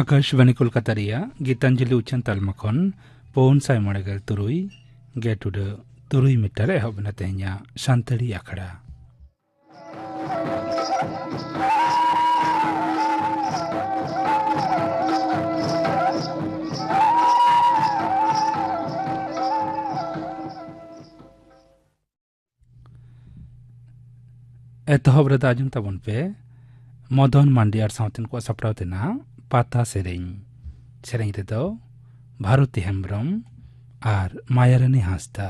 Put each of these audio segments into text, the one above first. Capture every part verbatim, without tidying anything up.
ᱟᱠᱟᱥᱵᱟᱱᱤ ᱠᱳᱞᱠᱟᱛᱟ ᱨᱮᱭᱟᱜ ᱜᱤᱛᱟᱧᱡᱚᱞᱤ ᱩᱪᱷᱟᱹᱱ ᱛᱟᱞᱢᱟ ᱠᱷᱚᱱ ᱯᱩᱱ ᱥᱟᱭ ᱢᱚᱬᱮ ᱜᱮᱞ ᱛᱩᱨᱩᱭ ᱜᱮᱴ ᱩᱰᱟᱹ ᱛᱩᱨᱩᱭ ᱢᱤᱴᱟᱨ ᱮᱦᱚᱵ ᱮᱱᱟ ᱛᱮᱦᱮᱧᱟᱜ ᱥᱟᱱᱛᱟᱲᱤ ᱟᱠᱷᱲᱟ᱾ ᱮᱛᱚᱦᱚᱵ ᱨᱮᱫᱚ ᱟᱸᱡᱚᱢ ᱛᱟᱵᱚᱱ ᱯᱮ ᱢᱚᱫᱚᱱ ᱢᱟᱱᱰᱤ ᱟᱨ ᱥᱟᱶᱛᱮᱱ ᱠᱚᱣᱟᱜ ᱥᱟᱯᱲᱟᱣ ᱛᱮᱱᱟᱜ ᱯᱟᱛᱟ ᱥᱮᱨᱮᱧ᱾ ᱥᱮᱨᱮᱧ ᱨᱮᱫᱚ ᱵᱷᱟᱨᱚᱛᱤ ᱦᱮᱢᱵᱨᱚᱢ ᱟᱨ ᱢᱟᱭᱟᱨᱟᱱᱤ ᱦᱟᱸᱥᱫᱟ᱾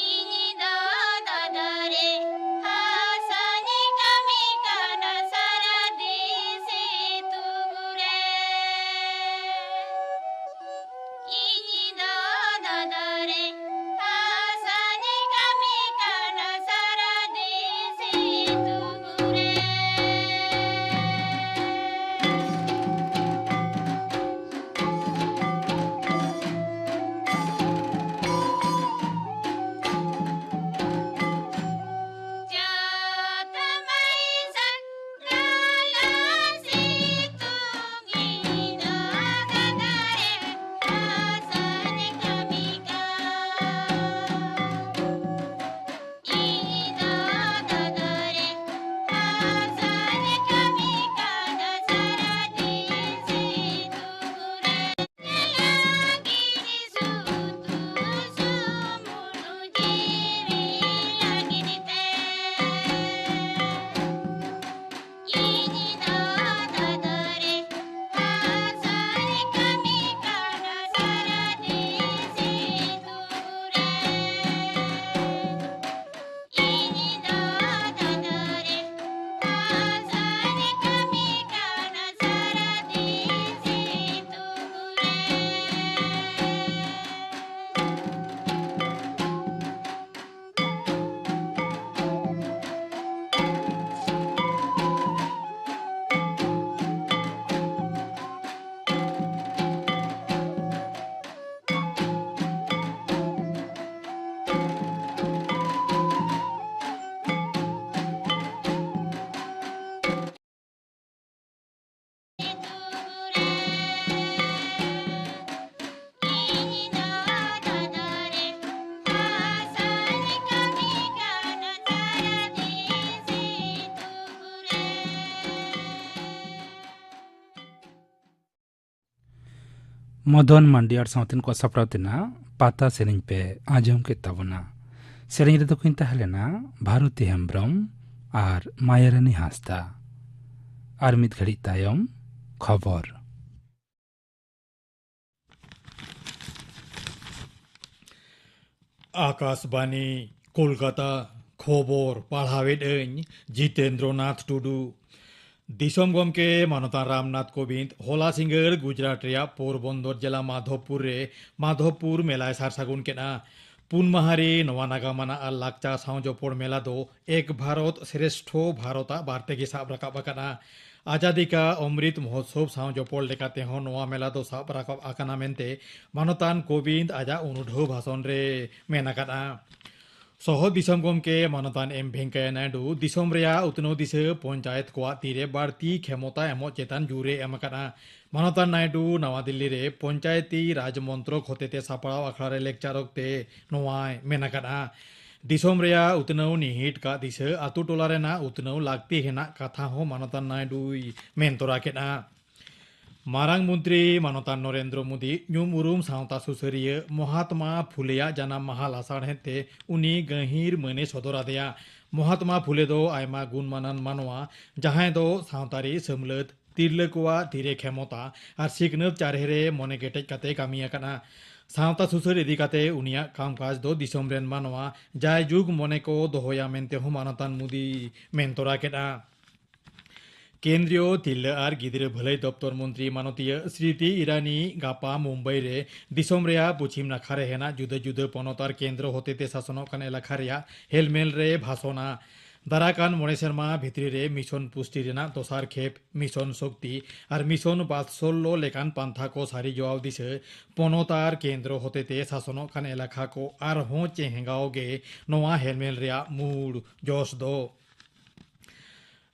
ᱤᱧ ᱫᱚ ᱫᱟᱫᱟ ᱨᱮ ᱦᱟᱥᱟᱧ ᱠᱟᱹᱢᱤ ᱠᱟᱱᱟ ᱥᱟᱨᱟᱫᱤᱱ ᱥᱤᱛᱩᱝ ᱨᱮ᱾ ᱤᱧ ᱫᱚ ᱫᱟᱫᱟ ᱨᱮ ᱢᱚᱫᱚᱱ ᱢᱟᱱᱰᱤ ᱟᱨ ᱥᱟᱶᱛᱮᱱ ᱠᱚᱣᱟᱜ ᱥᱟᱯᱲᱟᱣ ᱛᱮᱱᱟᱜ ᱯᱟᱛᱟ ᱥᱮᱨᱮᱧ ᱯᱮ ᱟᱸᱡᱚᱢ ᱠᱮᱫ ᱛᱟᱵᱚᱱᱟ᱾ ᱥᱮᱨᱮᱧ ᱨᱮᱫᱚ ᱠᱤᱱ ᱛᱟᱦᱮᱸ ᱞᱮᱱᱟ ᱵᱷᱟᱨᱚᱛᱤ ᱦᱮᱢᱵᱽᱨᱚᱢ ᱟᱨ ᱢᱟᱭᱟᱨᱟᱱᱤ ᱦᱟᱸᱥᱫᱟ᱾ ᱟᱨ ᱢᱤᱫ ᱜᱷᱟᱹᱲᱤᱡ ᱛᱟᱭᱚᱢ ᱠᱷᱚᱵᱚᱨ᱾ ᱟᱠᱟᱥᱵᱟᱱᱤ, ᱠᱳᱞᱠᱟᱛᱟ᱾ ᱠᱷᱚᱵᱚᱨ ᱯᱟᱲᱦᱟᱣᱮᱫ ᱟᱹᱧ ᱡᱤᱛᱮᱱᱫᱨᱚᱱᱟᱛᱷ ᱴᱩᱰᱩ᱾ ᱫᱤᱥᱚᱢ ᱜᱚᱢᱠᱮ ᱢᱟᱱᱚᱛᱟᱱ ᱨᱟᱢᱱᱟᱛᱷ ᱠᱳᱵᱤᱱᱫᱽ ᱦᱚᱞᱟ ᱥᱤᱸᱜᱟᱹᱲ ᱜᱩᱡᱽᱨᱟᱴ ᱨᱮᱭᱟᱜ ᱯᱳᱨᱵᱚᱱᱫᱚᱨ ᱡᱮᱞᱟ ᱢᱟᱫᱷᱚᱵᱽᱯᱩᱨ ᱨᱮ ᱢᱟᱫᱷᱚᱵᱽᱯᱩᱨ ᱢᱮᱞᱟᱭ ᱥᱟᱨ ᱥᱟᱹᱜᱩᱱ ᱠᱮᱫᱼᱟ᱾ ᱯᱩᱱ ᱢᱟᱦᱟ ᱨᱮ ᱱᱚᱣᱟ ᱱᱟᱜᱟᱢ ᱟᱱᱟᱜ ᱟᱨ ᱞᱟᱠᱪᱟᱨ ᱥᱟᱶ ᱡᱚᱯᱚᱲ ᱢᱮᱞᱟ ᱫᱚ ᱮᱠ ᱵᱷᱟᱨᱚᱛ ᱥᱨᱮᱥᱴᱷᱚ ᱵᱷᱟᱨᱚᱛ ᱟᱜ ᱵᱟᱨᱛᱮ ᱜᱮ ᱥᱟᱵ ᱨᱟᱠᱟᱵ ᱟᱠᱟᱱᱟ᱾ ᱟᱡᱟᱫᱤ ᱠᱟ ᱚᱢᱨᱤᱛ ᱢᱚᱦᱳᱛᱥᱚᱵᱽ ᱥᱟᱶ ᱡᱚᱯᱚᱲ ᱞᱮᱠᱟᱛᱮ ᱦᱚᱸ ᱱᱚᱣᱟ ᱢᱮᱞᱟ ᱫᱚ ᱥᱟᱵ ᱨᱟᱠᱟᱵ ᱟᱠᱟᱱᱟ ᱢᱮᱱᱛᱮ ᱢᱟᱱᱚᱛᱟᱱ ᱠᱳᱵᱤᱱᱫᱽ ᱟᱡᱟᱜ ᱩᱱᱩᱰᱷᱟᱹᱣ ᱵᱷᱟᱥᱚᱱ ᱨᱮ ᱢᱮᱱ ᱟᱠᱟᱫᱼᱟ᱾ ᱥᱚᱦᱚ ᱫᱤᱥᱚᱢ ᱜᱚᱢᱠᱮ ᱢᱟᱱᱚᱛᱟᱱ ᱮᱢ ᱵᱷᱮᱝᱠᱟᱭᱟ ᱱᱟᱭᱰᱩ ᱫᱤᱥᱚᱢ ᱨᱮᱭᱟᱜ ᱩᱛᱱᱟᱹᱣ ᱫᱤᱥᱟᱹ ᱯᱚᱧᱪᱟᱭᱮᱛ ᱠᱚᱣᱟᱜ ᱛᱤᱨᱮ ᱵᱟᱹᱲᱛᱤ ᱠᱷᱮᱢᱚᱛᱟ ᱮᱢᱚᱜ ᱪᱮᱛᱟᱱ ᱡᱳᱨ ᱮ ᱮᱢ ᱟᱠᱟᱫᱼᱟ᱾ ᱢᱟᱱᱚᱛᱟᱱ ᱱᱟᱭᱰᱩ ᱱᱟᱣᱟ ᱫᱤᱞᱞᱤ ᱨᱮ ᱯᱚᱧᱪᱟᱭᱮᱛᱤ ᱨᱟᱡᱽ ᱢᱚᱱᱛᱨᱚᱠ ᱦᱚᱛᱮᱛᱮ ᱥᱟᱯᱲᱟᱣ ᱟᱠᱷᱲᱟ ᱨᱮ ᱞᱮᱠᱪᱟᱨ ᱚᱠᱛᱮ ᱱᱚᱣᱟᱭ ᱢᱮᱱ ᱟᱠᱟᱫᱼᱟ᱾ ᱫᱤᱥᱚᱢ ᱨᱮᱭᱟᱜ ᱩᱛᱱᱟᱹᱣ ᱱᱤᱦᱤᱴ ᱠᱟᱜ ᱫᱤᱥᱟᱹ ᱟᱛᱳ ᱴᱚᱞᱟ ᱨᱮᱱᱟᱜ ᱩᱛᱱᱟᱹᱣ ᱞᱟᱹᱠᱛᱤ ᱦᱮᱱᱟᱜ ᱠᱟᱛᱷᱟ ᱦᱚᱸ ᱢᱟᱱᱚᱛᱟᱱ ᱱᱟᱭᱰᱩᱭ ᱢᱮᱱ ᱛᱚᱨᱟ ᱠᱮᱫᱼᱟ᱾ ᱢᱟᱨᱟᱝ ᱢᱚᱱᱛᱨᱤ ᱢᱟᱱᱚᱛᱟᱱ ᱱᱚᱨᱮᱱᱫᱨᱚ ᱢᱳᱫᱤ ᱧᱩᱢ ᱩᱨᱩᱢ ᱥᱟᱶᱛᱟ ᱥᱩᱥᱟᱹᱨᱤᱭᱟᱹ ᱢᱚᱦᱟᱛᱢᱟ ᱯᱷᱩᱞᱮᱭᱟᱜ ᱡᱟᱱᱟᱢ ᱢᱟᱦᱟ ᱞᱟᱥᱟᱲᱦᱮᱫ ᱛᱮ ᱩᱱᱤ ᱜᱟᱹᱦᱤᱨ ᱢᱟᱹᱱᱮ ᱥᱚᱫᱚᱨ ᱟᱫᱮᱭᱟ᱾ ᱢᱚᱦᱟᱛᱢᱟ ᱯᱷᱩᱞᱮ ᱫᱚ ᱟᱭᱢᱟ ᱜᱩᱱᱢᱟᱱᱟᱱ ᱢᱟᱱᱣᱟ, ᱡᱟᱦᱟᱸᱭ ᱫᱚ ᱥᱟᱶᱛᱟᱨᱤ ᱥᱟᱹᱢᱞᱟᱹᱫ, ᱛᱤᱨᱞᱟᱹ ᱠᱚᱣᱟᱜ ᱛᱤᱨᱮ ᱠᱷᱮᱢᱚᱛᱟ ᱟᱨ ᱥᱤᱠᱷᱱᱟᱹᱛ ᱪᱟᱨᱦᱮ ᱨᱮ ᱢᱚᱱᱮ ᱠᱮᱴᱮᱡ ᱠᱟᱛᱮ ᱠᱟᱹᱢᱤ ᱟᱠᱟᱱᱟ᱾ ᱥᱟᱶᱛᱟ ᱥᱩᱥᱟᱹᱨ ᱤᱫᱤ ᱠᱟᱛᱮ ᱩᱱᱤᱭᱟᱜ ᱠᱟᱢᱠᱟᱡᱽ ᱫᱚ ᱫᱤᱥᱚᱢ ᱨᱮᱱ ᱢᱟᱱᱣᱟ ᱡᱟᱭᱡᱩᱜᱽ ᱢᱚᱱᱮ ᱠᱚ ᱫᱚᱦᱚᱭᱟ ᱢᱮᱱᱛᱮ ᱦᱚᱸ ᱢᱟᱱᱚᱛᱟᱱ ᱢᱳᱫᱤ ᱢᱮᱱ ᱛᱚᱨᱟ ᱠᱮᱫᱼᱟ᱾ ᱠᱮᱱᱫᱨᱤᱭᱚ ᱛᱤᱨᱞᱟᱹ ᱟᱨ ᱜᱤᱫᱽᱨᱟᱹ ᱵᱷᱟᱹᱞᱟᱹᱭ ᱫᱚᱯᱛᱚᱨ ᱢᱚᱱᱛᱨᱤ ᱢᱟᱱᱚᱛᱤᱭᱟᱹ ᱥᱨᱤᱛᱤ ᱤᱨᱟᱱᱤ ᱜᱟᱯᱟ ᱢᱩᱢᱵᱟᱭ ᱨᱮ ᱫᱤᱥᱚᱢ ᱨᱮᱭᱟᱜ ᱯᱚᱪᱷᱤᱢ ᱱᱟᱠᱷᱟ ᱨᱮ ᱦᱮᱱᱟᱜ ᱡᱩᱫᱟᱹ ᱡᱩᱫᱟᱹ ᱯᱚᱱᱚᱛ ᱟᱨ ᱠᱮᱱᱫᱨᱚ ᱦᱚᱛᱮᱛᱮ ᱥᱟᱥᱚᱱᱚᱜ ᱠᱟᱱ ᱮᱞᱟᱠᱟ ᱨᱮᱭᱟᱜ ᱦᱮᱞᱢᱮᱞ ᱨᱮ ᱵᱷᱟᱥᱚᱱᱟ᱾ ᱫᱟᱨᱟᱠᱟᱱ ᱢᱚᱬᱮ ᱥᱮᱨᱢᱟ ᱵᱷᱤᱛᱨᱤ ᱨᱮ ᱢᱤᱥᱚᱱ ᱯᱩᱥᱴᱤ ᱨᱮᱱᱟᱜ ᱫᱚᱥᱟᱨ ᱠᱷᱮᱯ ᱢᱤᱥᱚᱱ ᱥᱚᱠᱛᱤ ᱟᱨ ᱢᱤᱥᱚᱱ ᱵᱟᱛᱥᱚᱞᱞᱚ ᱞᱮᱠᱟᱱ ᱯᱟᱱᱛᱷᱟ ᱠᱚ ᱥᱟᱹᱨᱤ ᱡᱚᱣᱟᱣ ᱫᱤᱥᱟᱹ ᱯᱚᱱᱚᱛ ᱟᱨ ᱠᱮᱱᱫᱨᱚ ᱦᱚᱛᱮᱛᱮ ᱥᱟᱥᱚᱱᱚᱜ ᱠᱟᱱ ᱮᱞᱟᱠᱟ ᱠᱚ ᱟᱨᱦᱚᱸ ᱪᱮᱦᱮᱸᱜᱟᱣ ᱜᱮ ᱱᱚᱣᱟ ᱦᱮᱞᱢᱮᱞ ᱨᱮᱭᱟᱜ ᱢᱩᱲ ᱡᱚᱥ ᱫᱚ᱾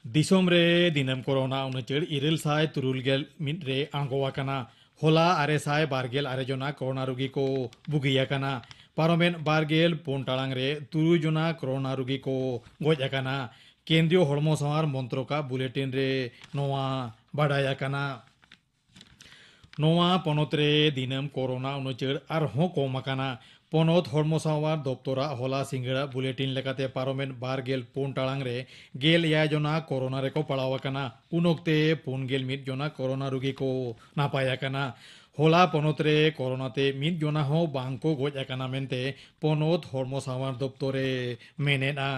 ᱫᱤᱥᱚᱢ ᱨᱮ ᱫᱤᱱᱟᱹᱢ ᱠᱚᱨᱳᱱᱟ ᱩᱱᱩᱪᱟᱹᱲ ᱤᱨᱟᱹᱞ ᱥᱟᱭ ᱛᱩᱨᱩᱭ ᱜᱮᱞ ᱢᱤᱫ ᱨᱮ ᱟᱬᱜᱚ ᱟᱠᱟᱱᱟ᱾ ᱦᱚᱞᱟ ᱟᱨᱮ ᱥᱟᱭ ᱵᱟᱨ ᱜᱮᱞ ᱟᱨᱮ ᱡᱚᱱᱟ ᱠᱚᱨᱳᱱᱟ ᱨᱩᱜᱤ ᱠᱚ ᱵᱩᱜᱤ ᱟᱠᱟᱱᱟ᱾ ᱯᱟᱨᱚᱢᱮᱱ ᱵᱟᱨ ᱜᱮᱞ ᱯᱩᱱ ᱴᱟᱲᱟᱝ ᱨᱮ ᱛᱩᱨᱩᱭ ᱡᱚᱱᱟ ᱠᱚᱨᱳᱱᱟ ᱨᱩᱜᱤ ᱠᱚ ᱜᱚᱡ ᱟᱠᱟᱱᱟ᱾ ᱠᱮᱱᱫᱨᱤᱭᱚ ᱦᱚᱲᱢᱚ ᱥᱟᱶᱟᱨ ᱢᱚᱱᱛᱨᱚᱠᱟᱜ ᱵᱩᱞᱮᱴᱤᱱ ᱨᱮ ᱱᱚᱣᱟ ᱵᱟᱰᱟᱭ ᱟᱠᱟᱱᱟ᱾ ᱱᱚᱣᱟ ᱯᱚᱱᱚᱛ ᱨᱮ ᱫᱤᱱᱟᱹᱢ ᱠᱳᱨᱳᱱᱟ ᱩᱱᱩᱪᱟᱹᱲ ᱟᱨᱦᱚᱸ ᱠᱚᱢ ᱟᱠᱟᱱᱟ᱾ ᱯᱚᱱᱚᱛ ᱦᱚᱲᱢᱚ ᱥᱟᱶᱟᱨ ᱫᱚᱯᱛᱚᱨᱟᱜ ᱦᱚᱞᱟ ᱥᱤᱸᱜᱟᱹᱲᱟᱜ ᱵᱩᱞᱮᱴᱤᱱ ᱞᱮᱠᱟᱛᱮ, ᱯᱟᱨᱚᱢᱮᱱ ᱵᱟᱨ ᱜᱮᱞ ᱯᱩᱱ ᱴᱟᱲᱟᱝ ᱨᱮ ᱜᱮᱞ ᱮᱭᱟᱭ ᱡᱚᱱᱟ ᱠᱳᱨᱳᱱᱟ ᱨᱮᱠᱚ ᱯᱟᱲᱟᱣ ᱟᱠᱟᱱᱟ᱾ ᱩᱱ ᱚᱠᱛᱮ ᱯᱩᱱ ᱜᱮᱞ ᱢᱤᱫ ᱡᱚᱱᱟ ᱠᱳᱨᱳᱱᱟ ᱨᱩᱜᱤ ᱠᱚ ᱱᱟᱯᱟᱭ ᱟᱠᱟᱱᱟ᱾ ᱦᱚᱞᱟ ᱯᱚᱱᱚᱛ ᱨᱮ ᱠᱳᱨᱳᱱᱟ ᱛᱮ ᱢᱤᱫ ᱡᱚᱱᱟ ᱦᱚᱸ ᱵᱟᱝ ᱠᱚ ᱜᱚᱡ ᱟᱠᱟᱱᱟ ᱢᱮᱱᱛᱮ ᱯᱚᱱᱚᱛ ᱦᱚᱲᱢᱚ ᱥᱟᱶᱟᱨ ᱫᱚᱯᱛᱚᱨ ᱮ ᱢᱮᱱᱮᱫᱼᱟ᱾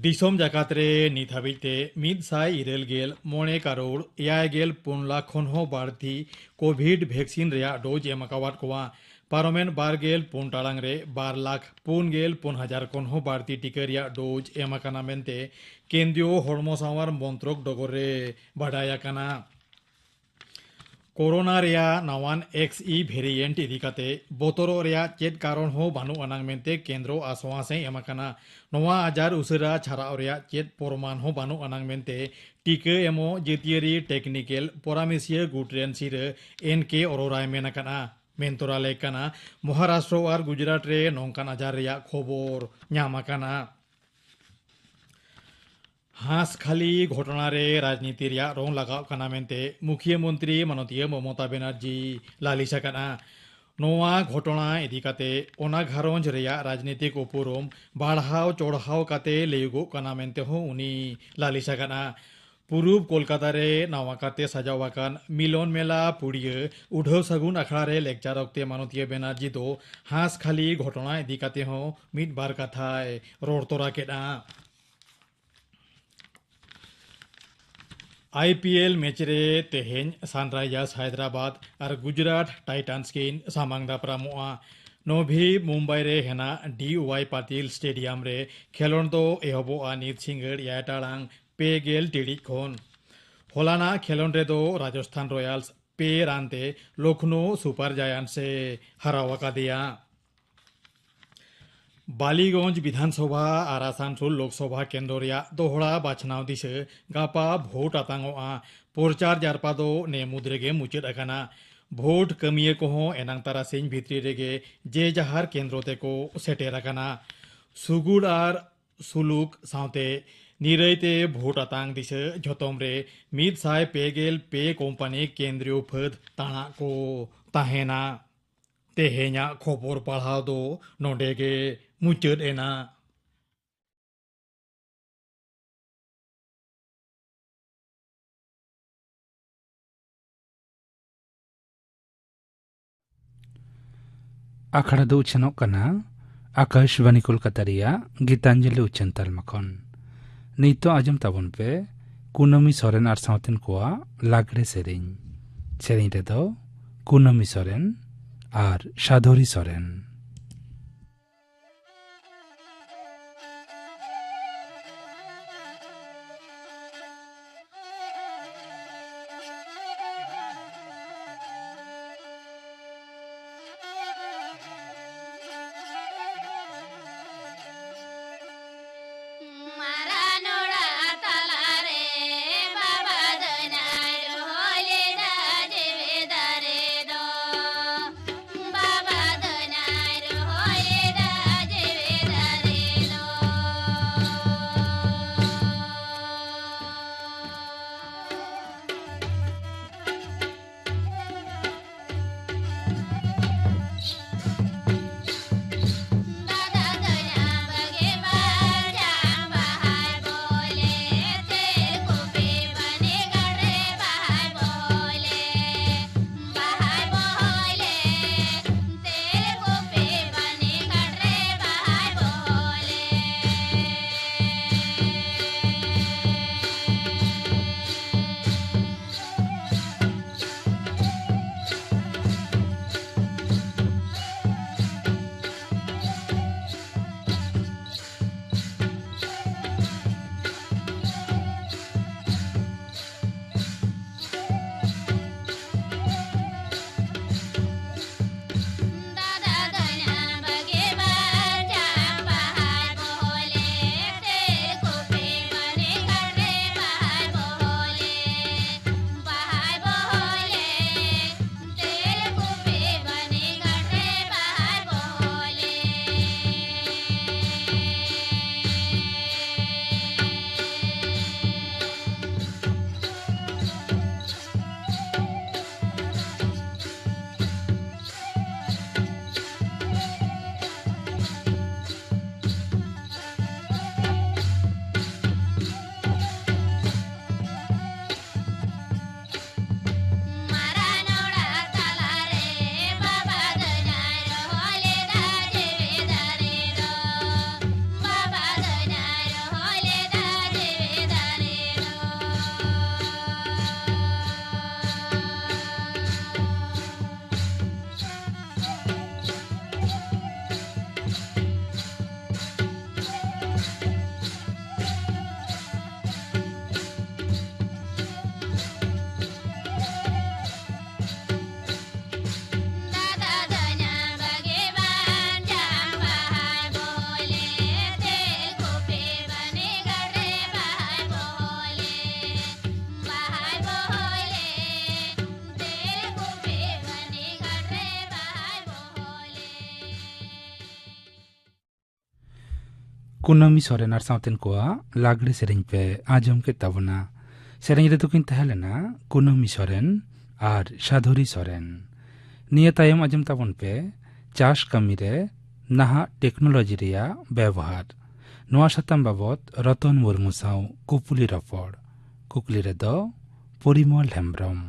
ᱫᱤᱥᱚᱢ ᱡᱟᱠᱟᱛ ᱨᱮ ᱱᱤᱛ ᱦᱟᱹᱵᱤᱡ ᱛᱮ ᱢᱤᱫ ᱥᱟᱭ ᱤᱨᱟᱹᱞ ᱜᱮᱞ ᱢᱚᱬᱮ ᱠᱟᱨᱳᱲ ᱮᱭᱟᱭ ᱜᱮᱞ ᱯᱩᱱ ᱞᱟᱠᱷ ᱠᱷᱚᱱ ᱦᱚᱸ ᱵᱟᱹᱲᱛᱤ ᱠᱳᱵᱷᱤᱰ ᱵᱷᱮᱠᱥᱤᱱ ᱨᱮᱭᱟᱜ ᱰᱳᱡᱽ ᱮᱢ ᱟᱠᱟᱣᱟᱫ ᱠᱚᱣᱟ᱾ ᱯᱟᱨᱚᱢᱮᱱ ᱵᱟᱨ ᱜᱮᱞ ᱯᱩᱱ ᱴᱟᱲᱟᱝ ᱨᱮ ᱵᱟᱨ ᱞᱟᱠᱷ ᱯᱩᱱ ᱜᱮᱞ ᱯᱩᱱ ᱦᱟᱡᱟᱨ ᱠᱷᱚᱱ ᱦᱚᱸ ᱵᱟᱹᱲᱛᱤ ᱴᱤᱠᱟᱹ ᱨᱮᱭᱟᱜ ᱰᱳᱡᱽ ᱮᱢ ᱟᱠᱟᱱᱟ ᱢᱮᱱᱛᱮ ᱠᱮᱱᱫᱨᱤᱭᱚ ᱦᱚᱲᱢᱚ ᱥᱟᱶᱟᱨ ᱢᱚᱱᱛᱨᱚᱠ ᱰᱚᱜᱚᱨ ᱨᱮ ᱵᱟᱰᱟᱭ ᱟᱠᱟᱱᱟ᱾ ᱠᱳᱨᱳᱱᱟ ᱨᱮᱭᱟᱜ ᱱᱟᱣᱟᱱ ᱮᱠᱥ ᱤ ᱵᱷᱮᱨᱤᱭᱮᱱᱴ ᱤᱫᱤ ᱠᱟᱛᱮ ᱵᱚᱛᱚᱨᱚᱜ ᱨᱮᱭᱟᱜ ᱪᱮᱫ ᱠᱟᱨᱚᱱ ᱦᱚᱸ ᱵᱟᱹᱱᱩᱜ ᱟᱱᱟᱝ ᱢᱮᱱᱛᱮ ᱠᱮᱱᱫᱨᱚ ᱟᱥᱣᱟᱥ ᱮ ᱮᱢ ᱟᱠᱟᱱᱟ᱾ ᱱᱚᱣᱟ ᱟᱡᱟᱨ ᱩᱥᱟᱹᱨᱟ ᱪᱷᱟᱨᱟᱣ ᱨᱮᱭᱟᱜ ᱪᱮᱫ ᱯᱨᱚᱢᱟᱱ ᱦᱚᱸ ᱵᱟᱹᱱᱩᱜ ᱟᱱᱟᱝ ᱢᱮᱱᱛᱮ ᱴᱤᱠᱟᱹ ᱮᱢᱚᱜ ᱡᱟᱹᱛᱤᱭᱟᱹᱨᱤ ᱴᱮᱠᱱᱤᱠᱮᱞ ᱯᱚᱨᱟᱢᱮᱥᱤᱭᱟᱹ ᱜᱩᱴ ᱨᱮᱱ ᱥᱤᱨᱟᱹ ᱮᱱ ᱠᱮ ᱚᱨᱳᱨᱟᱭ ᱢᱮᱱ ᱟᱠᱟᱱᱟ᱾ ᱢᱮᱱ ᱛᱚᱨᱟ ᱞᱮᱠ ᱠᱟᱱᱟ, ᱢᱚᱦᱟᱨᱟᱥᱴᱨᱚ ᱟᱨ ᱜᱩᱡᱽᱨᱟᱴ ᱨᱮ ᱱᱚᱝᱠᱟᱱ ᱟᱡᱟᱨ ᱨᱮᱭᱟᱜ ᱠᱷᱚᱵᱚᱨ ᱧᱟᱢ ᱟᱠᱟᱱᱟ᱾ ᱦᱟᱸᱥᱠᱷᱟᱞᱤ ᱜᱷᱚᱴᱚᱱᱟ ᱨᱮ ᱨᱟᱡᱽᱱᱤᱛᱤ ᱨᱮᱭᱟᱜ ᱨᱚᱝ ᱞᱟᱜᱟᱣ ᱠᱟᱱᱟ ᱢᱮᱱᱛᱮ ᱢᱩᱠᱷᱤᱭᱟᱹ ᱢᱚᱱᱛᱨᱤ ᱢᱟᱱᱚᱛᱤᱭᱟᱹ ᱢᱚᱢᱚᱛᱟ ᱵᱮᱱᱟᱨᱡᱤ ᱞᱟᱹᱞᱤᱥ ᱟᱠᱟᱱᱟ᱾ ᱱᱚᱣᱟ ᱜᱷᱚᱴᱚᱱᱟ ᱤᱫᱤ ᱠᱟᱛᱮ ᱚᱱᱟ ᱜᱷᱟᱨᱚᱸᱡᱽ ᱨᱮᱭᱟᱜ ᱨᱟᱡᱽᱱᱤᱛᱤᱠ ᱩᱯᱨᱩᱢ ᱵᱟᱲᱦᱟᱣ ᱪᱚᱲᱦᱟᱣ ᱠᱟᱛᱮ ᱞᱟᱹᱭᱚᱜᱚᱜ ᱠᱟᱱᱟ ᱢᱮᱱᱛᱮ ᱦᱚᱸ ᱩᱱᱤ ᱞᱟᱹᱞᱤᱥ ᱟᱠᱟᱱᱟ᱾ ᱯᱩᱨᱩᱵ ᱠᱳᱞᱠᱟᱛᱟ ᱨᱮ ᱱᱟᱣᱟ ᱠᱟᱛᱮ ᱥᱟᱡᱟᱣ ᱟᱠᱟᱱ ᱢᱤᱞᱚᱱ ᱢᱮᱞᱟ ᱯᱩᱲᱤᱭᱟᱹ ᱩᱰᱷᱟᱹᱣ ᱥᱟᱹᱜᱩᱱ ᱟᱠᱷᱲᱟ ᱨᱮ ᱞᱮᱠᱪᱟᱨ ᱚᱠᱛᱮ ᱢᱟᱱᱚᱛᱤᱭᱟᱹ ᱵᱮᱱᱟᱨᱡᱤ ᱫᱚ ᱦᱟᱸᱥᱠᱷᱟᱞᱤ ᱜᱷᱚᱴᱚᱱᱟ ᱤᱫᱤ ᱠᱟᱛᱮ ᱦᱚᱸ ᱢᱤᱫ ᱵᱟᱨ ᱠᱟᱛᱷᱟᱭ ᱨᱚᱲ ᱛᱚᱨᱟ ᱠᱮᱫᱼᱟ᱾ ᱟᱭ ᱯᱤ ᱮᱞ ᱢᱮᱪ ᱨᱮ ᱛᱮᱦᱮᱧ ᱥᱟᱱᱨᱟᱭᱡᱟᱨᱥ ᱦᱟᱭᱫᱨᱟᱵᱟᱫᱽ ᱟᱨ ᱜᱩᱡᱽᱨᱟᱴ ᱴᱟᱭᱴᱟᱱᱥ ᱠᱤᱱ ᱥᱟᱢᱟᱝ ᱫᱟᱯᱨᱟᱢᱚᱜᱼᱟ᱾ ᱱᱚᱵᱷᱤ ᱢᱩᱢᱵᱟᱭ ᱨᱮ ᱦᱮᱱᱟᱜ ᱰᱤ ᱣᱟᱭ ᱯᱟᱴᱤᱞ ᱥᱴᱮᱰᱤᱭᱟᱢ ᱨᱮ ᱠᱷᱮᱞᱚᱸᱰ ᱫᱚ ᱮᱦᱚᱵᱚᱜᱼᱟ ᱱᱤᱛ ᱥᱤᱸᱜᱟᱹᱲ ᱮᱭᱟᱭ ᱴᱟᱲᱟᱝ ᱯᱮ ᱜᱮᱞ ᱴᱤᱲᱤᱡ ᱠᱷᱚᱱ᱾ ᱦᱚᱞᱟᱱᱟᱜ ᱠᱷᱮᱞᱚᱸᱰ ᱨᱮᱫᱚ ᱨᱟᱡᱚᱥᱛᱷᱟᱱ ᱨᱚᱭᱟᱞᱥ ᱯᱮ ᱨᱟᱱ ᱛᱮ ᱞᱚᱠᱷᱱᱳ ᱥᱩᱯᱟᱨ ᱡᱟᱭᱟᱱᱴᱥ ᱮ ᱦᱟᱨᱟᱣ ᱟᱠᱟᱫᱮᱭᱟ᱾ ᱵᱟᱞᱤᱜᱚᱸᱡᱽ ᱵᱤᱫᱷᱟᱱ ᱥᱚᱵᱷᱟ ᱟᱨ ᱟᱥᱟᱱᱥᱳᱞ ᱞᱳᱠᱥᱚᱵᱷᱟ ᱠᱮᱱᱫᱨᱚ ᱨᱮᱭᱟᱜ ᱫᱚᱦᱲᱟ ᱵᱟᱪᱷᱱᱟᱣ ᱫᱤᱥᱟᱹ ᱜᱟᱯᱟ ᱵᱷᱳᱴ ᱟᱛᱟᱝᱚᱜᱼᱟ᱾ ᱯᱨᱚᱪᱟᱨ ᱡᱟᱨᱯᱟ ᱫᱚ ᱱᱮ ᱢᱩᱫᱽ ᱨᱮᱜᱮ ᱢᱩᱪᱟᱹᱫ ᱟᱠᱟᱱᱟ᱾ ᱵᱷᱳᱴ ᱠᱟᱹᱢᱤᱭᱟᱹ ᱠᱚᱦᱚᱸ ᱮᱱᱟᱝ ᱛᱟᱨᱟᱥᱤᱧ ᱵᱷᱤᱛᱨᱤ ᱨᱮᱜᱮ ᱡᱮ ᱡᱟᱦᱟᱨ ᱠᱮᱱᱫᱨᱚ ᱛᱮᱠᱚ ᱥᱮᱴᱮᱨ ᱟᱠᱟᱱᱟ᱾ ᱥᱩᱜᱩᱲ ᱟᱨ ᱥᱩᱞᱩᱠ ᱥᱟᱶᱛᱮ ᱱᱤᱨᱟᱹᱭ ᱛᱮ ᱵᱷᱳᱴ ᱟᱛᱟᱝ ᱫᱤᱥᱟᱹ ᱡᱷᱚᱛᱚᱢ ᱨᱮ ᱢᱤᱫ ᱥᱟᱭ ᱯᱮ ᱜᱮᱞ ᱯᱮ ᱠᱳᱢᱯᱟᱱᱤ ᱠᱮᱱᱫᱨᱤᱭᱚ ᱯᱷᱟᱹᱫᱽ ᱛᱟᱬᱟᱜ ᱠᱚ ᱛᱟᱦᱮᱱᱟ᱾ ᱛᱮᱦᱮᱧᱟᱜ ᱠᱷᱚᱵᱚᱨ ᱯᱟᱲᱦᱟᱣ ᱫᱚ ᱱᱚᱰᱮ ᱜᱮ ᱢᱩᱪᱟᱹᱫ ᱮᱱᱟ᱾ ᱟᱠᱷᱲᱟ ᱫᱚ ᱩᱪᱷᱟᱹᱱᱚᱜ ᱠᱟᱱᱟ ᱟᱠᱟᱥᱵᱟᱱᱤ ᱠᱳᱞᱠᱟᱛᱟ ᱨᱮᱭᱟᱜ ᱜᱤᱛᱟᱧᱡᱚᱞᱤ ᱩᱪᱷᱟᱹᱱ ᱛᱟᱞᱢᱟ ᱠᱷᱚᱱ᱾ ᱱᱤᱛᱚᱜ ᱟᱸᱡᱚᱢ ᱛᱟᱵᱚᱱ ᱯᱮ ᱠᱩᱱᱟᱹᱢᱤ ᱥᱚᱨᱮᱱ ᱟᱨ ᱥᱟᱶᱛᱮᱱ ᱠᱚᱣᱟᱜ ᱞᱟᱜᱽᱲᱮ ᱥᱮᱨᱮᱧ᱾ ᱥᱮᱨᱮᱧ ᱨᱮᱫᱚ ᱠᱩᱱᱟᱹᱢᱤ ᱥᱚᱨᱮᱱ ᱟᱨ ᱥᱟᱫᱷᱚᱨᱤ ᱥᱚᱨᱮᱱ᱾ ᱠᱩᱱᱟᱹᱢᱤ ᱥᱚᱨᱮᱱ ᱟᱨ ᱥᱟᱶᱛᱮᱱ ᱠᱚᱣᱟᱜ ᱞᱟᱜᱽᱲᱮ ᱥᱮᱨᱮᱧ ᱯᱮ ᱟᱸᱡᱚᱢ ᱠᱮᱫ ᱛᱟᱵᱚᱱᱟ᱾ ᱥᱮᱨᱮᱧ ᱨᱮᱫᱚ ᱠᱤᱱ ᱛᱟᱦᱮᱸ ᱞᱮᱱᱟ ᱠᱩᱱᱟᱹᱢᱤ ᱥᱚᱨᱮᱱ ᱟᱨ ᱥᱟᱫᱷᱩᱨᱤ ᱥᱚᱨᱮᱱ᱾ ᱱᱤᱭᱟᱹ ᱛᱟᱭᱚᱢ ᱟᱸᱡᱚᱢ ᱛᱟᱵᱚᱱ ᱯᱮ ᱪᱟᱥ ᱠᱟᱹᱢᱤ ᱨᱮ ᱱᱟᱦᱟᱜ ᱴᱮᱠᱱᱳᱞᱚᱡᱤ ᱨᱮᱭᱟᱜ ᱵᱮᱵᱚᱦᱟᱨ᱾ ᱱᱚᱣᱟ ᱥᱟᱛᱟᱢ ᱵᱟᱵᱚᱛ ᱨᱚᱛᱚᱱ ᱢᱩᱨᱢᱩ ᱥᱟᱶ ᱠᱩᱯᱩᱞᱤ ᱨᱚᱯᱚᱲ᱾ ᱠᱩᱠᱞᱤ ᱨᱮᱫᱚ ᱯᱚᱨᱤᱢᱚᱞ ᱦᱮᱢᱵᱽᱨᱚᱢ᱾